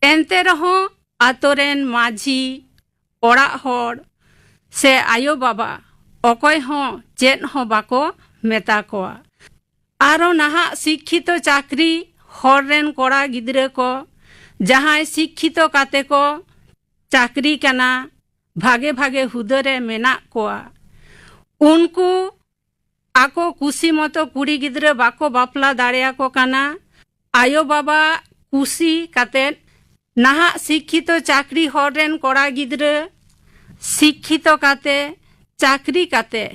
ᱮᱱᱛᱮ ᱨᱮᱦᱚᱸ ᱟᱛᱳ ᱨᱮᱱ ᱢᱟᱹᱡᱷᱤ, ᱚᱲᱟᱜ ᱦᱚᱲ ᱥᱮ ᱟᱭᱳ ᱵᱟᱵᱟ ᱚᱠᱚᱭ ᱦᱚᱸ ᱪᱮᱫ ᱦᱚᱸ ᱵᱟᱠᱚ ᱢᱮᱛᱟ ᱠᱚᱣᱟ᱾ ᱟᱨᱚ ᱱᱟᱦᱟᱜ ᱥᱤᱠᱠᱷᱤᱛᱚ ᱪᱟᱹᱠᱨᱤ ᱦᱚᱲ ᱨᱮᱱ ᱠᱚᱲᱟ ᱜᱤᱫᱽᱨᱟᱹ ᱠᱚ ᱡᱟᱦᱟᱸᱭ ᱥᱤᱠᱠᱷᱤᱛᱚ ᱠᱟᱛᱮ ᱠᱚ ᱪᱟᱹᱠᱨᱤ ᱠᱟᱱᱟ, ᱵᱷᱟᱜᱮ ᱵᱷᱟᱜᱮ ᱦᱩᱫᱟᱹ ᱨᱮ ᱢᱮᱱᱟᱜ ᱠᱚᱣᱟ, ᱩᱱᱠᱩ ᱟᱠᱚ ᱠᱩᱥᱤ ᱢᱚᱛᱚ ᱠᱩᱲᱤ ᱜᱤᱫᱽᱨᱟᱹ ᱵᱟᱠᱚ ᱵᱟᱯᱞᱟ ᱫᱟᱲᱮᱭᱟᱠᱚ ᱠᱟᱱᱟ᱾ ᱟᱭᱳ ᱵᱟᱵᱟ ᱠᱩᱥᱤ ᱠᱟᱛᱮ ᱱᱟᱦᱟᱜ ᱥᱤᱠᱠᱷᱤᱛᱚ ᱪᱟᱹᱠᱨᱤ ᱦᱚᱲ ᱨᱮᱱ ᱠᱚᱲᱟ ᱜᱤᱫᱽᱨᱟᱹ ᱥᱤᱠᱠᱷᱤᱛᱚ ᱠᱟᱛᱮ, ᱪᱟᱹᱠᱨᱤ ᱠᱟᱛᱮ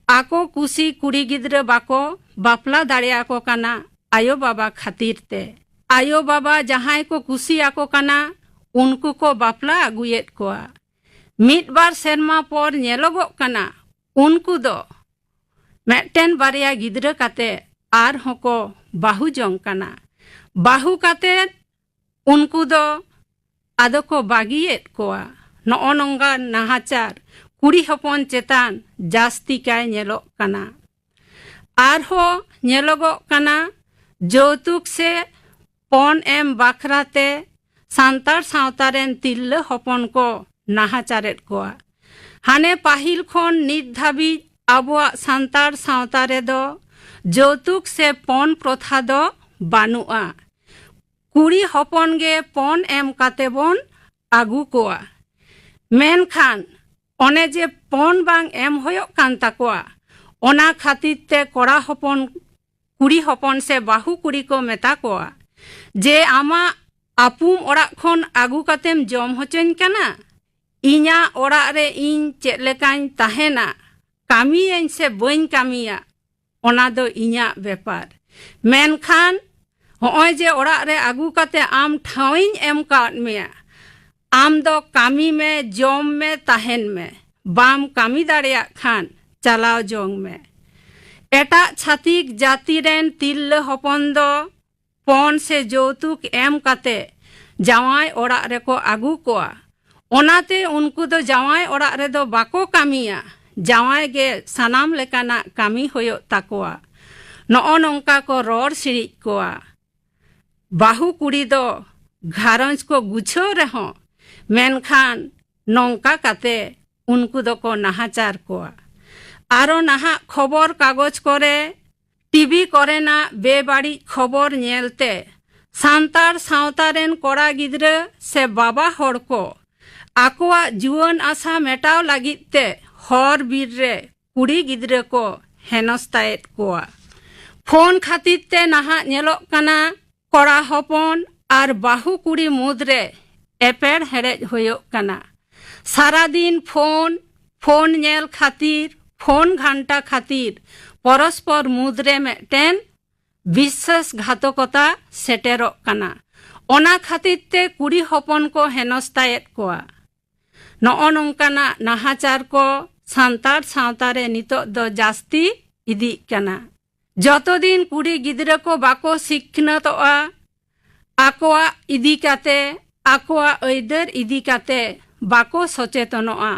ᱟᱠᱚ ᱠᱩᱥᱤ ᱠᱩᱲᱤ ᱜᱤᱫᱽᱨᱟᱹ ᱵᱟᱠᱚ ᱵᱟᱯᱞᱟ ᱫᱟᱲᱮᱭᱟᱠᱚ ᱠᱟᱱᱟ ᱟᱭᱳ ᱵᱟᱵᱟ ᱠᱷᱟᱹᱛᱤᱨ ᱛᱮ᱾ ᱟᱭᱳ ᱵᱟᱵᱟ ᱡᱟᱦᱟᱸᱭ ᱠᱚ ᱠᱩᱥᱤᱭᱟᱠᱚ ᱠᱟᱱᱟ, ᱩᱱᱠᱩ ᱠᱚ ᱵᱟᱯᱞᱟ ᱟᱹᱜᱩᱭᱮᱫ ᱠᱚᱣᱟ᱾ ᱢᱤᱫ ᱵᱟᱨ ᱥᱮᱨᱢᱟ ᱯᱚᱨ ᱧᱮᱞᱚᱜᱚᱜ ᱠᱟᱱᱟ, ᱩᱱᱠᱩ ᱫᱚ ᱢᱤᱫᱴᱮᱱ ᱵᱟᱨᱭᱟ ᱜᱤᱫᱽᱨᱟᱹ ᱠᱟᱛᱮ ᱟᱨᱦᱚᱸ ᱠᱚ ᱵᱟᱹᱦᱩ ᱡᱚᱝ ᱠᱟᱱᱟ᱾ ᱵᱟᱹᱦᱩ ᱠᱟᱛᱮ ᱩᱱᱠᱩ ᱫᱚ ᱟᱫᱚ ᱠᱚ ᱵᱟᱹᱜᱤᱭᱮᱫ ᱠᱚᱣᱟ᱾ ᱱᱚᱜᱼᱚ ᱱᱚᱝᱠᱟᱱ ᱱᱟᱦᱟᱪᱟᱨ ᱠᱩᱲᱤ ᱦᱚᱯᱚᱱ ᱪᱮᱛᱟᱱ ᱡᱟᱹᱥᱛᱤ ᱠᱟᱭ ᱧᱮᱞᱚᱜ ᱠᱟᱱᱟ᱾ ᱟᱨᱦᱚᱸ ᱧᱮᱞᱚᱜᱚᱜ ᱠᱟᱱᱟ, ᱡᱳᱣᱛᱩᱠ ᱥᱮ ᱯᱚᱱ ᱮᱢ ᱵᱟᱠᱷᱨᱟ ᱛᱮ ᱥᱟᱱᱛᱟᱲ ᱥᱟᱶᱛᱟ ᱨᱮᱱ ᱛᱤᱨᱞᱟᱹ ᱦᱚᱯᱚᱱ ᱠᱚ ᱱᱟᱦᱟᱪᱟᱨᱮᱫ ᱠᱚᱣᱟ᱾ ᱦᱟᱱᱮ ᱯᱟᱹᱦᱤᱞ ᱠᱷᱚᱱ ᱱᱤᱛ ᱫᱷᱟᱹᱵᱤᱡ ᱟᱵᱚᱣᱟᱜ ᱥᱟᱱᱛᱟᱲ ᱥᱟᱶᱛᱟ ᱨᱮᱫᱚ ᱡᱳᱣᱛᱩᱠ ᱥᱮ ᱯᱚᱱ ᱯᱨᱚᱛᱷᱟ ᱫᱚ ᱵᱟᱹᱱᱩᱜᱼᱟ᱾ ᱠᱩᱲᱤ ᱦᱚᱯᱚᱱ ᱜᱮ ᱯᱚᱱ ᱮᱢ ᱠᱟᱛᱮ ᱵᱚᱱ ᱟᱹᱜᱩ ᱠᱚᱣᱟ᱾ ᱢᱮᱱᱠᱷᱟᱱ ᱚᱱᱮ ᱡᱮ ᱯᱚᱱ ᱵᱟᱝ ᱮᱢ ᱦᱩᱭᱩᱜ ᱠᱟᱱ ᱛᱟᱠᱚᱣᱟ, ᱚᱱᱟ ᱠᱷᱟᱹᱛᱤᱨ ᱛᱮ ᱠᱚᱲᱟ ᱦᱚᱯᱚᱱ, ᱠᱩᱲᱤ ᱦᱚᱯᱚᱱ ᱥᱮ ᱵᱟᱹᱦᱩ ᱠᱩᱲᱤ ᱠᱚ ᱢᱮᱛᱟ ᱠᱚᱣᱟ ᱡᱮ, "ᱟᱢᱟᱜ ᱟᱹᱯᱩᱢ ᱚᱲᱟᱜ ᱠᱷᱚᱱ ᱟᱹᱜᱩ ᱠᱟᱛᱮᱢ ᱡᱚᱢ ᱦᱚᱪᱚᱧ ᱠᱟᱱᱟ? ᱤᱧᱟᱜ ᱚᱲᱟᱜ ᱨᱮ ᱤᱧ ᱪᱮᱫ ᱞᱮᱠᱟᱧ ᱛᱟᱦᱮᱱᱟ, ᱠᱟᱹᱢᱤᱭᱟᱹᱧ ᱥᱮ ᱵᱟᱹᱧ ᱠᱟᱹᱢᱤᱭᱟ, ᱚᱱᱟ ᱫᱚ ᱤᱧᱟᱜ ᱵᱮᱯᱟᱨ᱾ ᱢᱮᱱᱠᱷᱟᱱ ᱦᱚᱸᱜᱼᱚᱭ ᱡᱮ ᱚᱲᱟᱜ ᱨᱮ ᱟᱹᱜᱩ ᱠᱟᱛᱮ ᱟᱢ ᱴᱷᱟᱶᱤᱧ ᱮᱢ ᱠᱟᱣᱟᱫ ᱢᱮᱭᱟ, ᱟᱢ ᱫᱚ ᱠᱟᱹᱢᱤ ᱢᱮ, ᱡᱚᱢ ᱢᱮ, ᱛᱟᱦᱮᱱ ᱢᱮ᱾ ᱵᱟᱢ ᱠᱟᱹᱢᱤ ᱫᱟᱲᱮᱭᱟᱜ ᱠᱷᱟᱱ ᱪᱟᱞᱟᱣ ᱡᱚᱝ ᱢᱮ᱾" ᱮᱴᱟᱜ ᱪᱷᱟᱹᱛᱤᱠ ᱡᱟᱹᱛᱤ ᱨᱮᱱ ᱛᱤᱨᱞᱟᱹ ᱦᱚᱯᱚᱱ ᱫᱚ ᱯᱚᱱ ᱥᱮ ᱡᱚᱣᱛᱩᱠ ᱮᱢ ᱠᱟᱛᱮ ᱡᱟᱶᱟᱭ ᱚᱲᱟᱜ ᱨᱮᱠᱚ ᱟᱹᱜᱩ ᱠᱚᱣᱟ᱾ ᱚᱱᱟᱛᱮ ᱩᱱᱠᱩ ᱫᱚ ᱡᱟᱶᱟᱭ ᱚᱲᱟᱜ ᱨᱮᱫᱚ ᱵᱟᱠᱚ ᱠᱟᱹᱢᱤᱭᱟ, ᱡᱟᱶᱟᱭ ᱜᱮ ᱥᱟᱱᱟᱢ ᱞᱮᱠᱟᱱᱟᱜ ᱠᱟᱹᱢᱤ ᱦᱩᱭᱩᱜ ᱛᱟᱠᱚᱣᱟ᱾ ᱱᱚᱜᱼᱚ ᱱᱚᱝᱠᱟ ᱠᱚ ᱨᱚᱲ ᱥᱤᱲᱤᱡ ᱠᱚᱣᱟ᱾ ᱵᱟᱹᱦᱩ ᱠᱩᱲᱤ ᱫᱚ ᱜᱷᱟᱨᱚᱸᱡᱽ ᱠᱚ ᱜᱩᱪᱷᱟᱹᱣ ᱨᱮᱦᱚᱸ, ᱢᱮᱱᱠᱷᱟᱱ ᱱᱚᱝᱠᱟ ᱠᱟᱛᱮ ᱩᱱᱠᱩ ᱫᱚᱠᱚ ᱱᱟᱦᱟᱪᱟᱨ ᱠᱚᱣᱟ᱾ ᱟᱨᱚ ᱱᱟᱦᱟᱜ ᱠᱷᱚᱵᱚᱨ ᱠᱟᱜᱚᱡᱽ ᱠᱚᱨᱮ, ᱴᱤᱵᱷᱤ ᱠᱚᱨᱮᱱᱟᱜ ᱵᱮᱵᱟᱹᱲᱤᱡ ᱠᱷᱚᱵᱚᱨ ᱧᱮᱞᱛᱮ ᱥᱟᱱᱛᱟᱲ ᱥᱟᱶᱛᱟ ᱨᱮᱱ ᱠᱚᱲᱟ ᱜᱤᱫᱽᱨᱟᱹ ᱥᱮ ᱵᱟᱵᱟ ᱦᱚᱲ ᱠᱚ ᱟᱠᱚᱣᱟᱜ ᱡᱩᱣᱟᱹᱱ ᱟᱥᱟ ᱢᱮᱴᱟᱣ ᱞᱟᱹᱜᱤᱫ ᱛᱮ ᱦᱚᱨ ᱵᱤᱨ ᱨᱮ ᱠᱩᱲᱤ ᱜᱤᱫᱽᱨᱟᱹ ᱠᱚ ᱦᱮᱱᱚᱥᱛᱟᱭᱮᱫ ᱠᱚᱣᱟ᱾ ᱯᱷᱳᱱ ᱠᱷᱟᱹᱛᱤᱨ ᱛᱮ ᱱᱟᱦᱟᱜ ᱧᱮᱞᱚᱜ ᱠᱟᱱᱟ, ᱠᱚᱲᱟ ᱦᱚᱯᱚᱱ ᱟᱨ ᱵᱟᱹᱦᱩ ᱠᱩᱲᱤ ᱢᱩᱫᱽᱨᱮ ᱮᱯᱮᱲ ᱦᱮᱲᱮᱡ ᱦᱩᱭᱩᱜ ᱠᱟᱱᱟ᱾ ᱥᱟᱨᱟᱫᱤᱱ ᱯᱷᱳᱱ, ᱯᱷᱳᱱ ᱧᱮᱞ ᱠᱷᱟᱹᱛᱤᱨ, ᱯᱷᱳᱱ ᱜᱷᱟᱱᱴᱟ ᱠᱷᱟᱹᱛᱤᱨ ᱯᱚᱨᱚᱥᱯᱚᱨ ᱢᱩᱫᱽᱨᱮ ᱢᱤᱫᱴᱮᱱ ᱵᱤᱥᱥᱟᱥᱜᱷᱟᱛᱚᱠᱚᱛᱟ ᱥᱮᱴᱮᱨᱚᱜ ᱠᱟᱱᱟ᱾ ᱚᱱᱟ ᱠᱷᱟᱹᱛᱤᱨ ᱛᱮ ᱠᱩᱲᱤ ᱦᱚᱯᱚᱱ ᱠᱚ ᱦᱮᱱᱚᱥᱛᱟᱭᱮᱫ ᱠᱚᱣᱟ᱾ ᱱᱚᱜᱼᱚ ᱱᱚᱝᱠᱟᱱᱟᱜ ᱱᱟᱦᱟᱪᱟᱨ ᱠᱚ ᱥᱟᱱᱛᱟᱲ ᱥᱟᱶᱛᱟ ᱨᱮ ᱱᱤᱛᱚᱜ ᱫᱚ ᱡᱟᱹᱥᱛᱤ ᱤᱫᱤᱜ ᱠᱟᱱᱟ᱾ ᱡᱚᱛᱚ ᱫᱤᱱ ᱠᱩᱲᱤ ᱜᱤᱫᱽᱨᱟᱹ ᱠᱚ ᱵᱟᱠᱚ ᱥᱤᱠᱷᱱᱟᱹᱛᱚᱜᱼᱟ, ᱟᱠᱚᱣᱟᱜ ᱤᱫᱤ ᱠᱟᱛᱮ, ᱟᱠᱚᱣᱟᱜ ᱟᱹᱭᱫᱟᱹᱨ ᱤᱫᱤ ᱠᱟᱛᱮ ᱵᱟᱠᱚ ᱥᱚᱪᱮᱛᱚᱱᱚᱜᱼᱟ,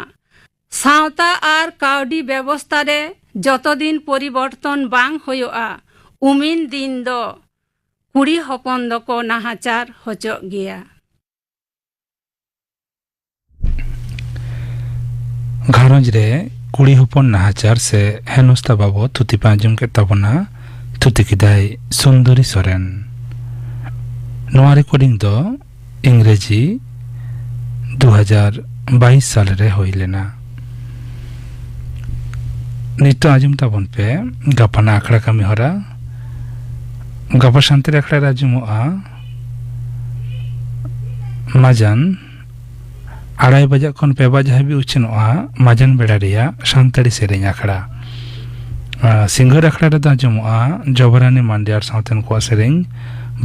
ᱥᱟᱶᱛᱟ ᱟᱨ ᱠᱟᱹᱣᱰᱤ ᱵᱮᱵᱚᱥᱛᱟ ᱨᱮ ᱡᱚᱛᱚ ᱫᱤᱱ ᱯᱚᱨᱤᱵᱚᱨᱛᱚᱱ ᱵᱟᱝ ᱦᱩᱭᱩᱜᱼᱟ, ᱩᱢᱤᱱ ᱫᱤᱱ ᱫᱚ ᱠᱩᱲᱤ ᱦᱚᱯᱚᱱ ᱫᱚᱠᱚ ᱱᱟᱦᱟᱪᱟᱨ ᱦᱚᱪᱚᱜ ᱜᱮᱭᱟ᱾ ᱜᱷᱟᱨᱚᱸᱡᱽ ᱨᱮ ᱠᱩᱲᱤ ᱦᱚᱯᱚᱱ ᱱᱟᱦᱟᱪᱟᱨ ᱥᱮ ᱦᱮᱱᱚᱥᱛᱟ ᱵᱟᱵᱚᱫ ᱛᱷᱩᱛᱤ ᱯᱮ ᱟᱸᱡᱚᱢ ᱠᱮᱫ ᱛᱟᱵᱚᱱᱟ᱾ ᱛᱷᱩᱛᱤ ᱠᱮᱫᱟᱭ ᱥᱩᱱᱫᱚᱨᱤ ᱥᱚᱨᱮᱱ᱾ ᱱᱚᱣᱟ ᱨᱮᱠᱚᱨᱰᱤᱝ ᱫᱚ ᱤᱝᱨᱮᱡᱤ ᱫᱩ ᱦᱟᱡᱟᱨ ᱵᱟᱭᱤᱥ ᱥᱟᱞ ᱨᱮ ᱦᱩᱭ ᱞᱮᱱᱟ᱾ ᱱᱤᱛᱚᱜ ᱟᱸᱡᱚᱢ ᱛᱟᱵᱚᱱ ᱯᱮ ᱜᱟᱯᱟᱱᱟᱜ ᱟᱠᱷᱲᱟ ᱠᱟᱹᱢᱤ ᱦᱚᱨᱟ᱾ ᱜᱟᱯᱟ ᱥᱟᱱᱛᱟᱲᱤ ᱟᱠᱷᱲᱟ ᱨᱮ ᱟᱸᱡᱚᱢᱚᱜᱼᱟ ᱢᱟᱡᱟᱱ ᱟᱲᱟᱭ ᱵᱟᱡᱟᱜ ᱠᱷᱚᱱ ᱯᱮ ᱵᱟᱡᱟ ᱦᱟᱹᱵᱤᱡ ᱩᱪᱷᱟᱹᱱᱚᱜᱼᱟ ᱢᱟᱡᱟᱱ ᱵᱮᱲᱟ ᱨᱮᱭᱟᱜ ᱥᱟᱱᱛᱟᱲᱤ ᱥᱮᱨᱮᱧ ᱟᱠᱷᱲᱟ᱾ ᱟᱨ ᱥᱤᱸᱜᱟᱹᱲ ᱟᱠᱷᱲᱟ ᱨᱮᱫᱚ ᱟᱸᱡᱚᱢᱚᱜᱼᱟ ᱡᱚᱵᱨᱟᱱᱤ ᱢᱟᱱᱰᱤᱭᱟᱨ ᱥᱟᱶᱛᱮᱱ ᱠᱚᱣᱟᱜ ᱥᱮᱨᱮᱧ,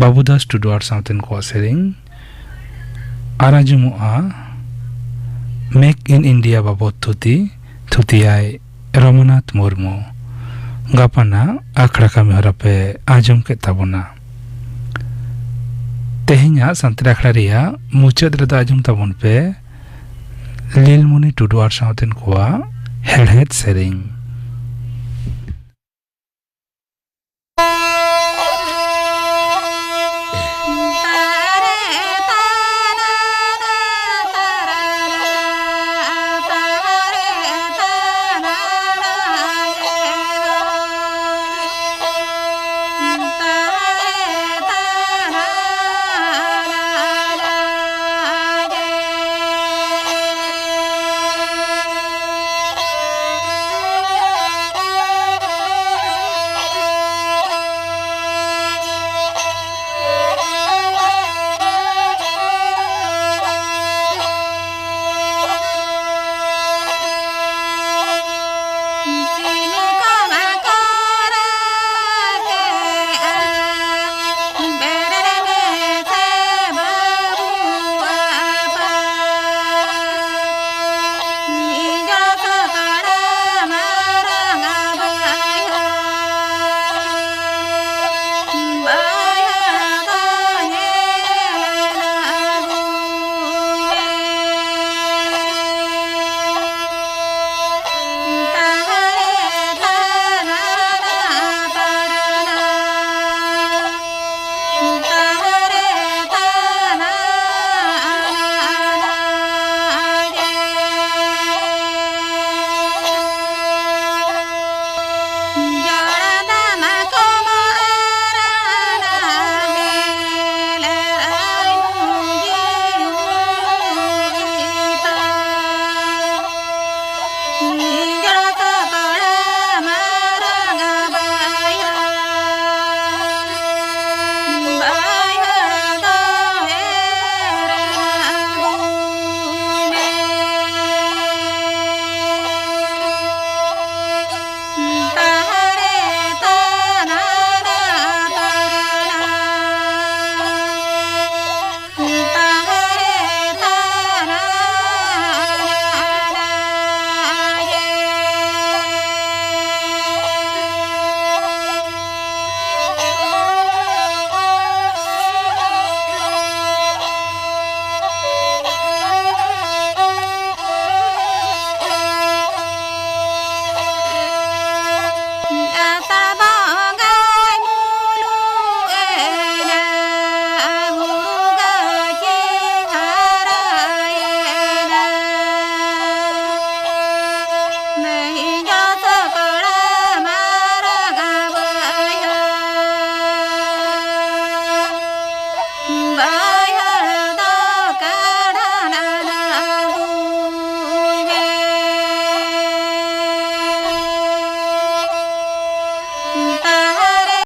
ᱵᱟᱹᱵᱩᱫᱟᱥ ᱴᱩᱰᱩ ᱟᱨ ᱥᱟᱶᱛᱮᱱ ᱠᱚᱣᱟᱜ ᱥᱮᱨᱮᱧ᱾ ᱟᱨ ᱟᱸᱡᱚᱢᱚᱜᱼᱟ ᱢᱮᱠ ᱤᱱ ᱤᱱᱰᱤᱭᱟ ᱵᱟᱵᱚᱫ ᱛᱷᱩᱛᱤ, ᱛᱷᱩᱛᱤᱭᱟᱭ ᱨᱚᱢᱚᱱᱟᱛᱷ ᱢᱩᱨᱢᱩ᱾ ᱜᱟᱯᱟᱱᱟᱜ ᱟᱠᱷᱲᱟ ᱠᱟᱹᱢᱤ ᱦᱚᱨᱟ ᱯᱮ ᱟᱸᱡᱚᱢ ᱠᱮᱫ ᱛᱟᱵᱚᱱᱟ᱾ ᱛᱮᱦᱮᱧᱟᱜ ᱥᱟᱱᱛᱟᱲᱤ ᱟᱠᱷᱲᱟ ᱨᱮᱭᱟᱜ ᱢᱩᱪᱟᱹᱫ ᱨᱮᱫᱚ ᱟᱸᱡᱚᱢ ᱛᱟᱵᱚᱱ ᱯᱮ ᱞᱤᱞᱢᱩᱱᱤ ᱴᱩᱰᱩ ᱟᱨ ᱥᱟᱶᱛᱮᱱ ᱠᱚᱣᱟᱜ ᱦᱮᱲᱦᱮᱫ ᱥᱮᱨᱮᱧ᱾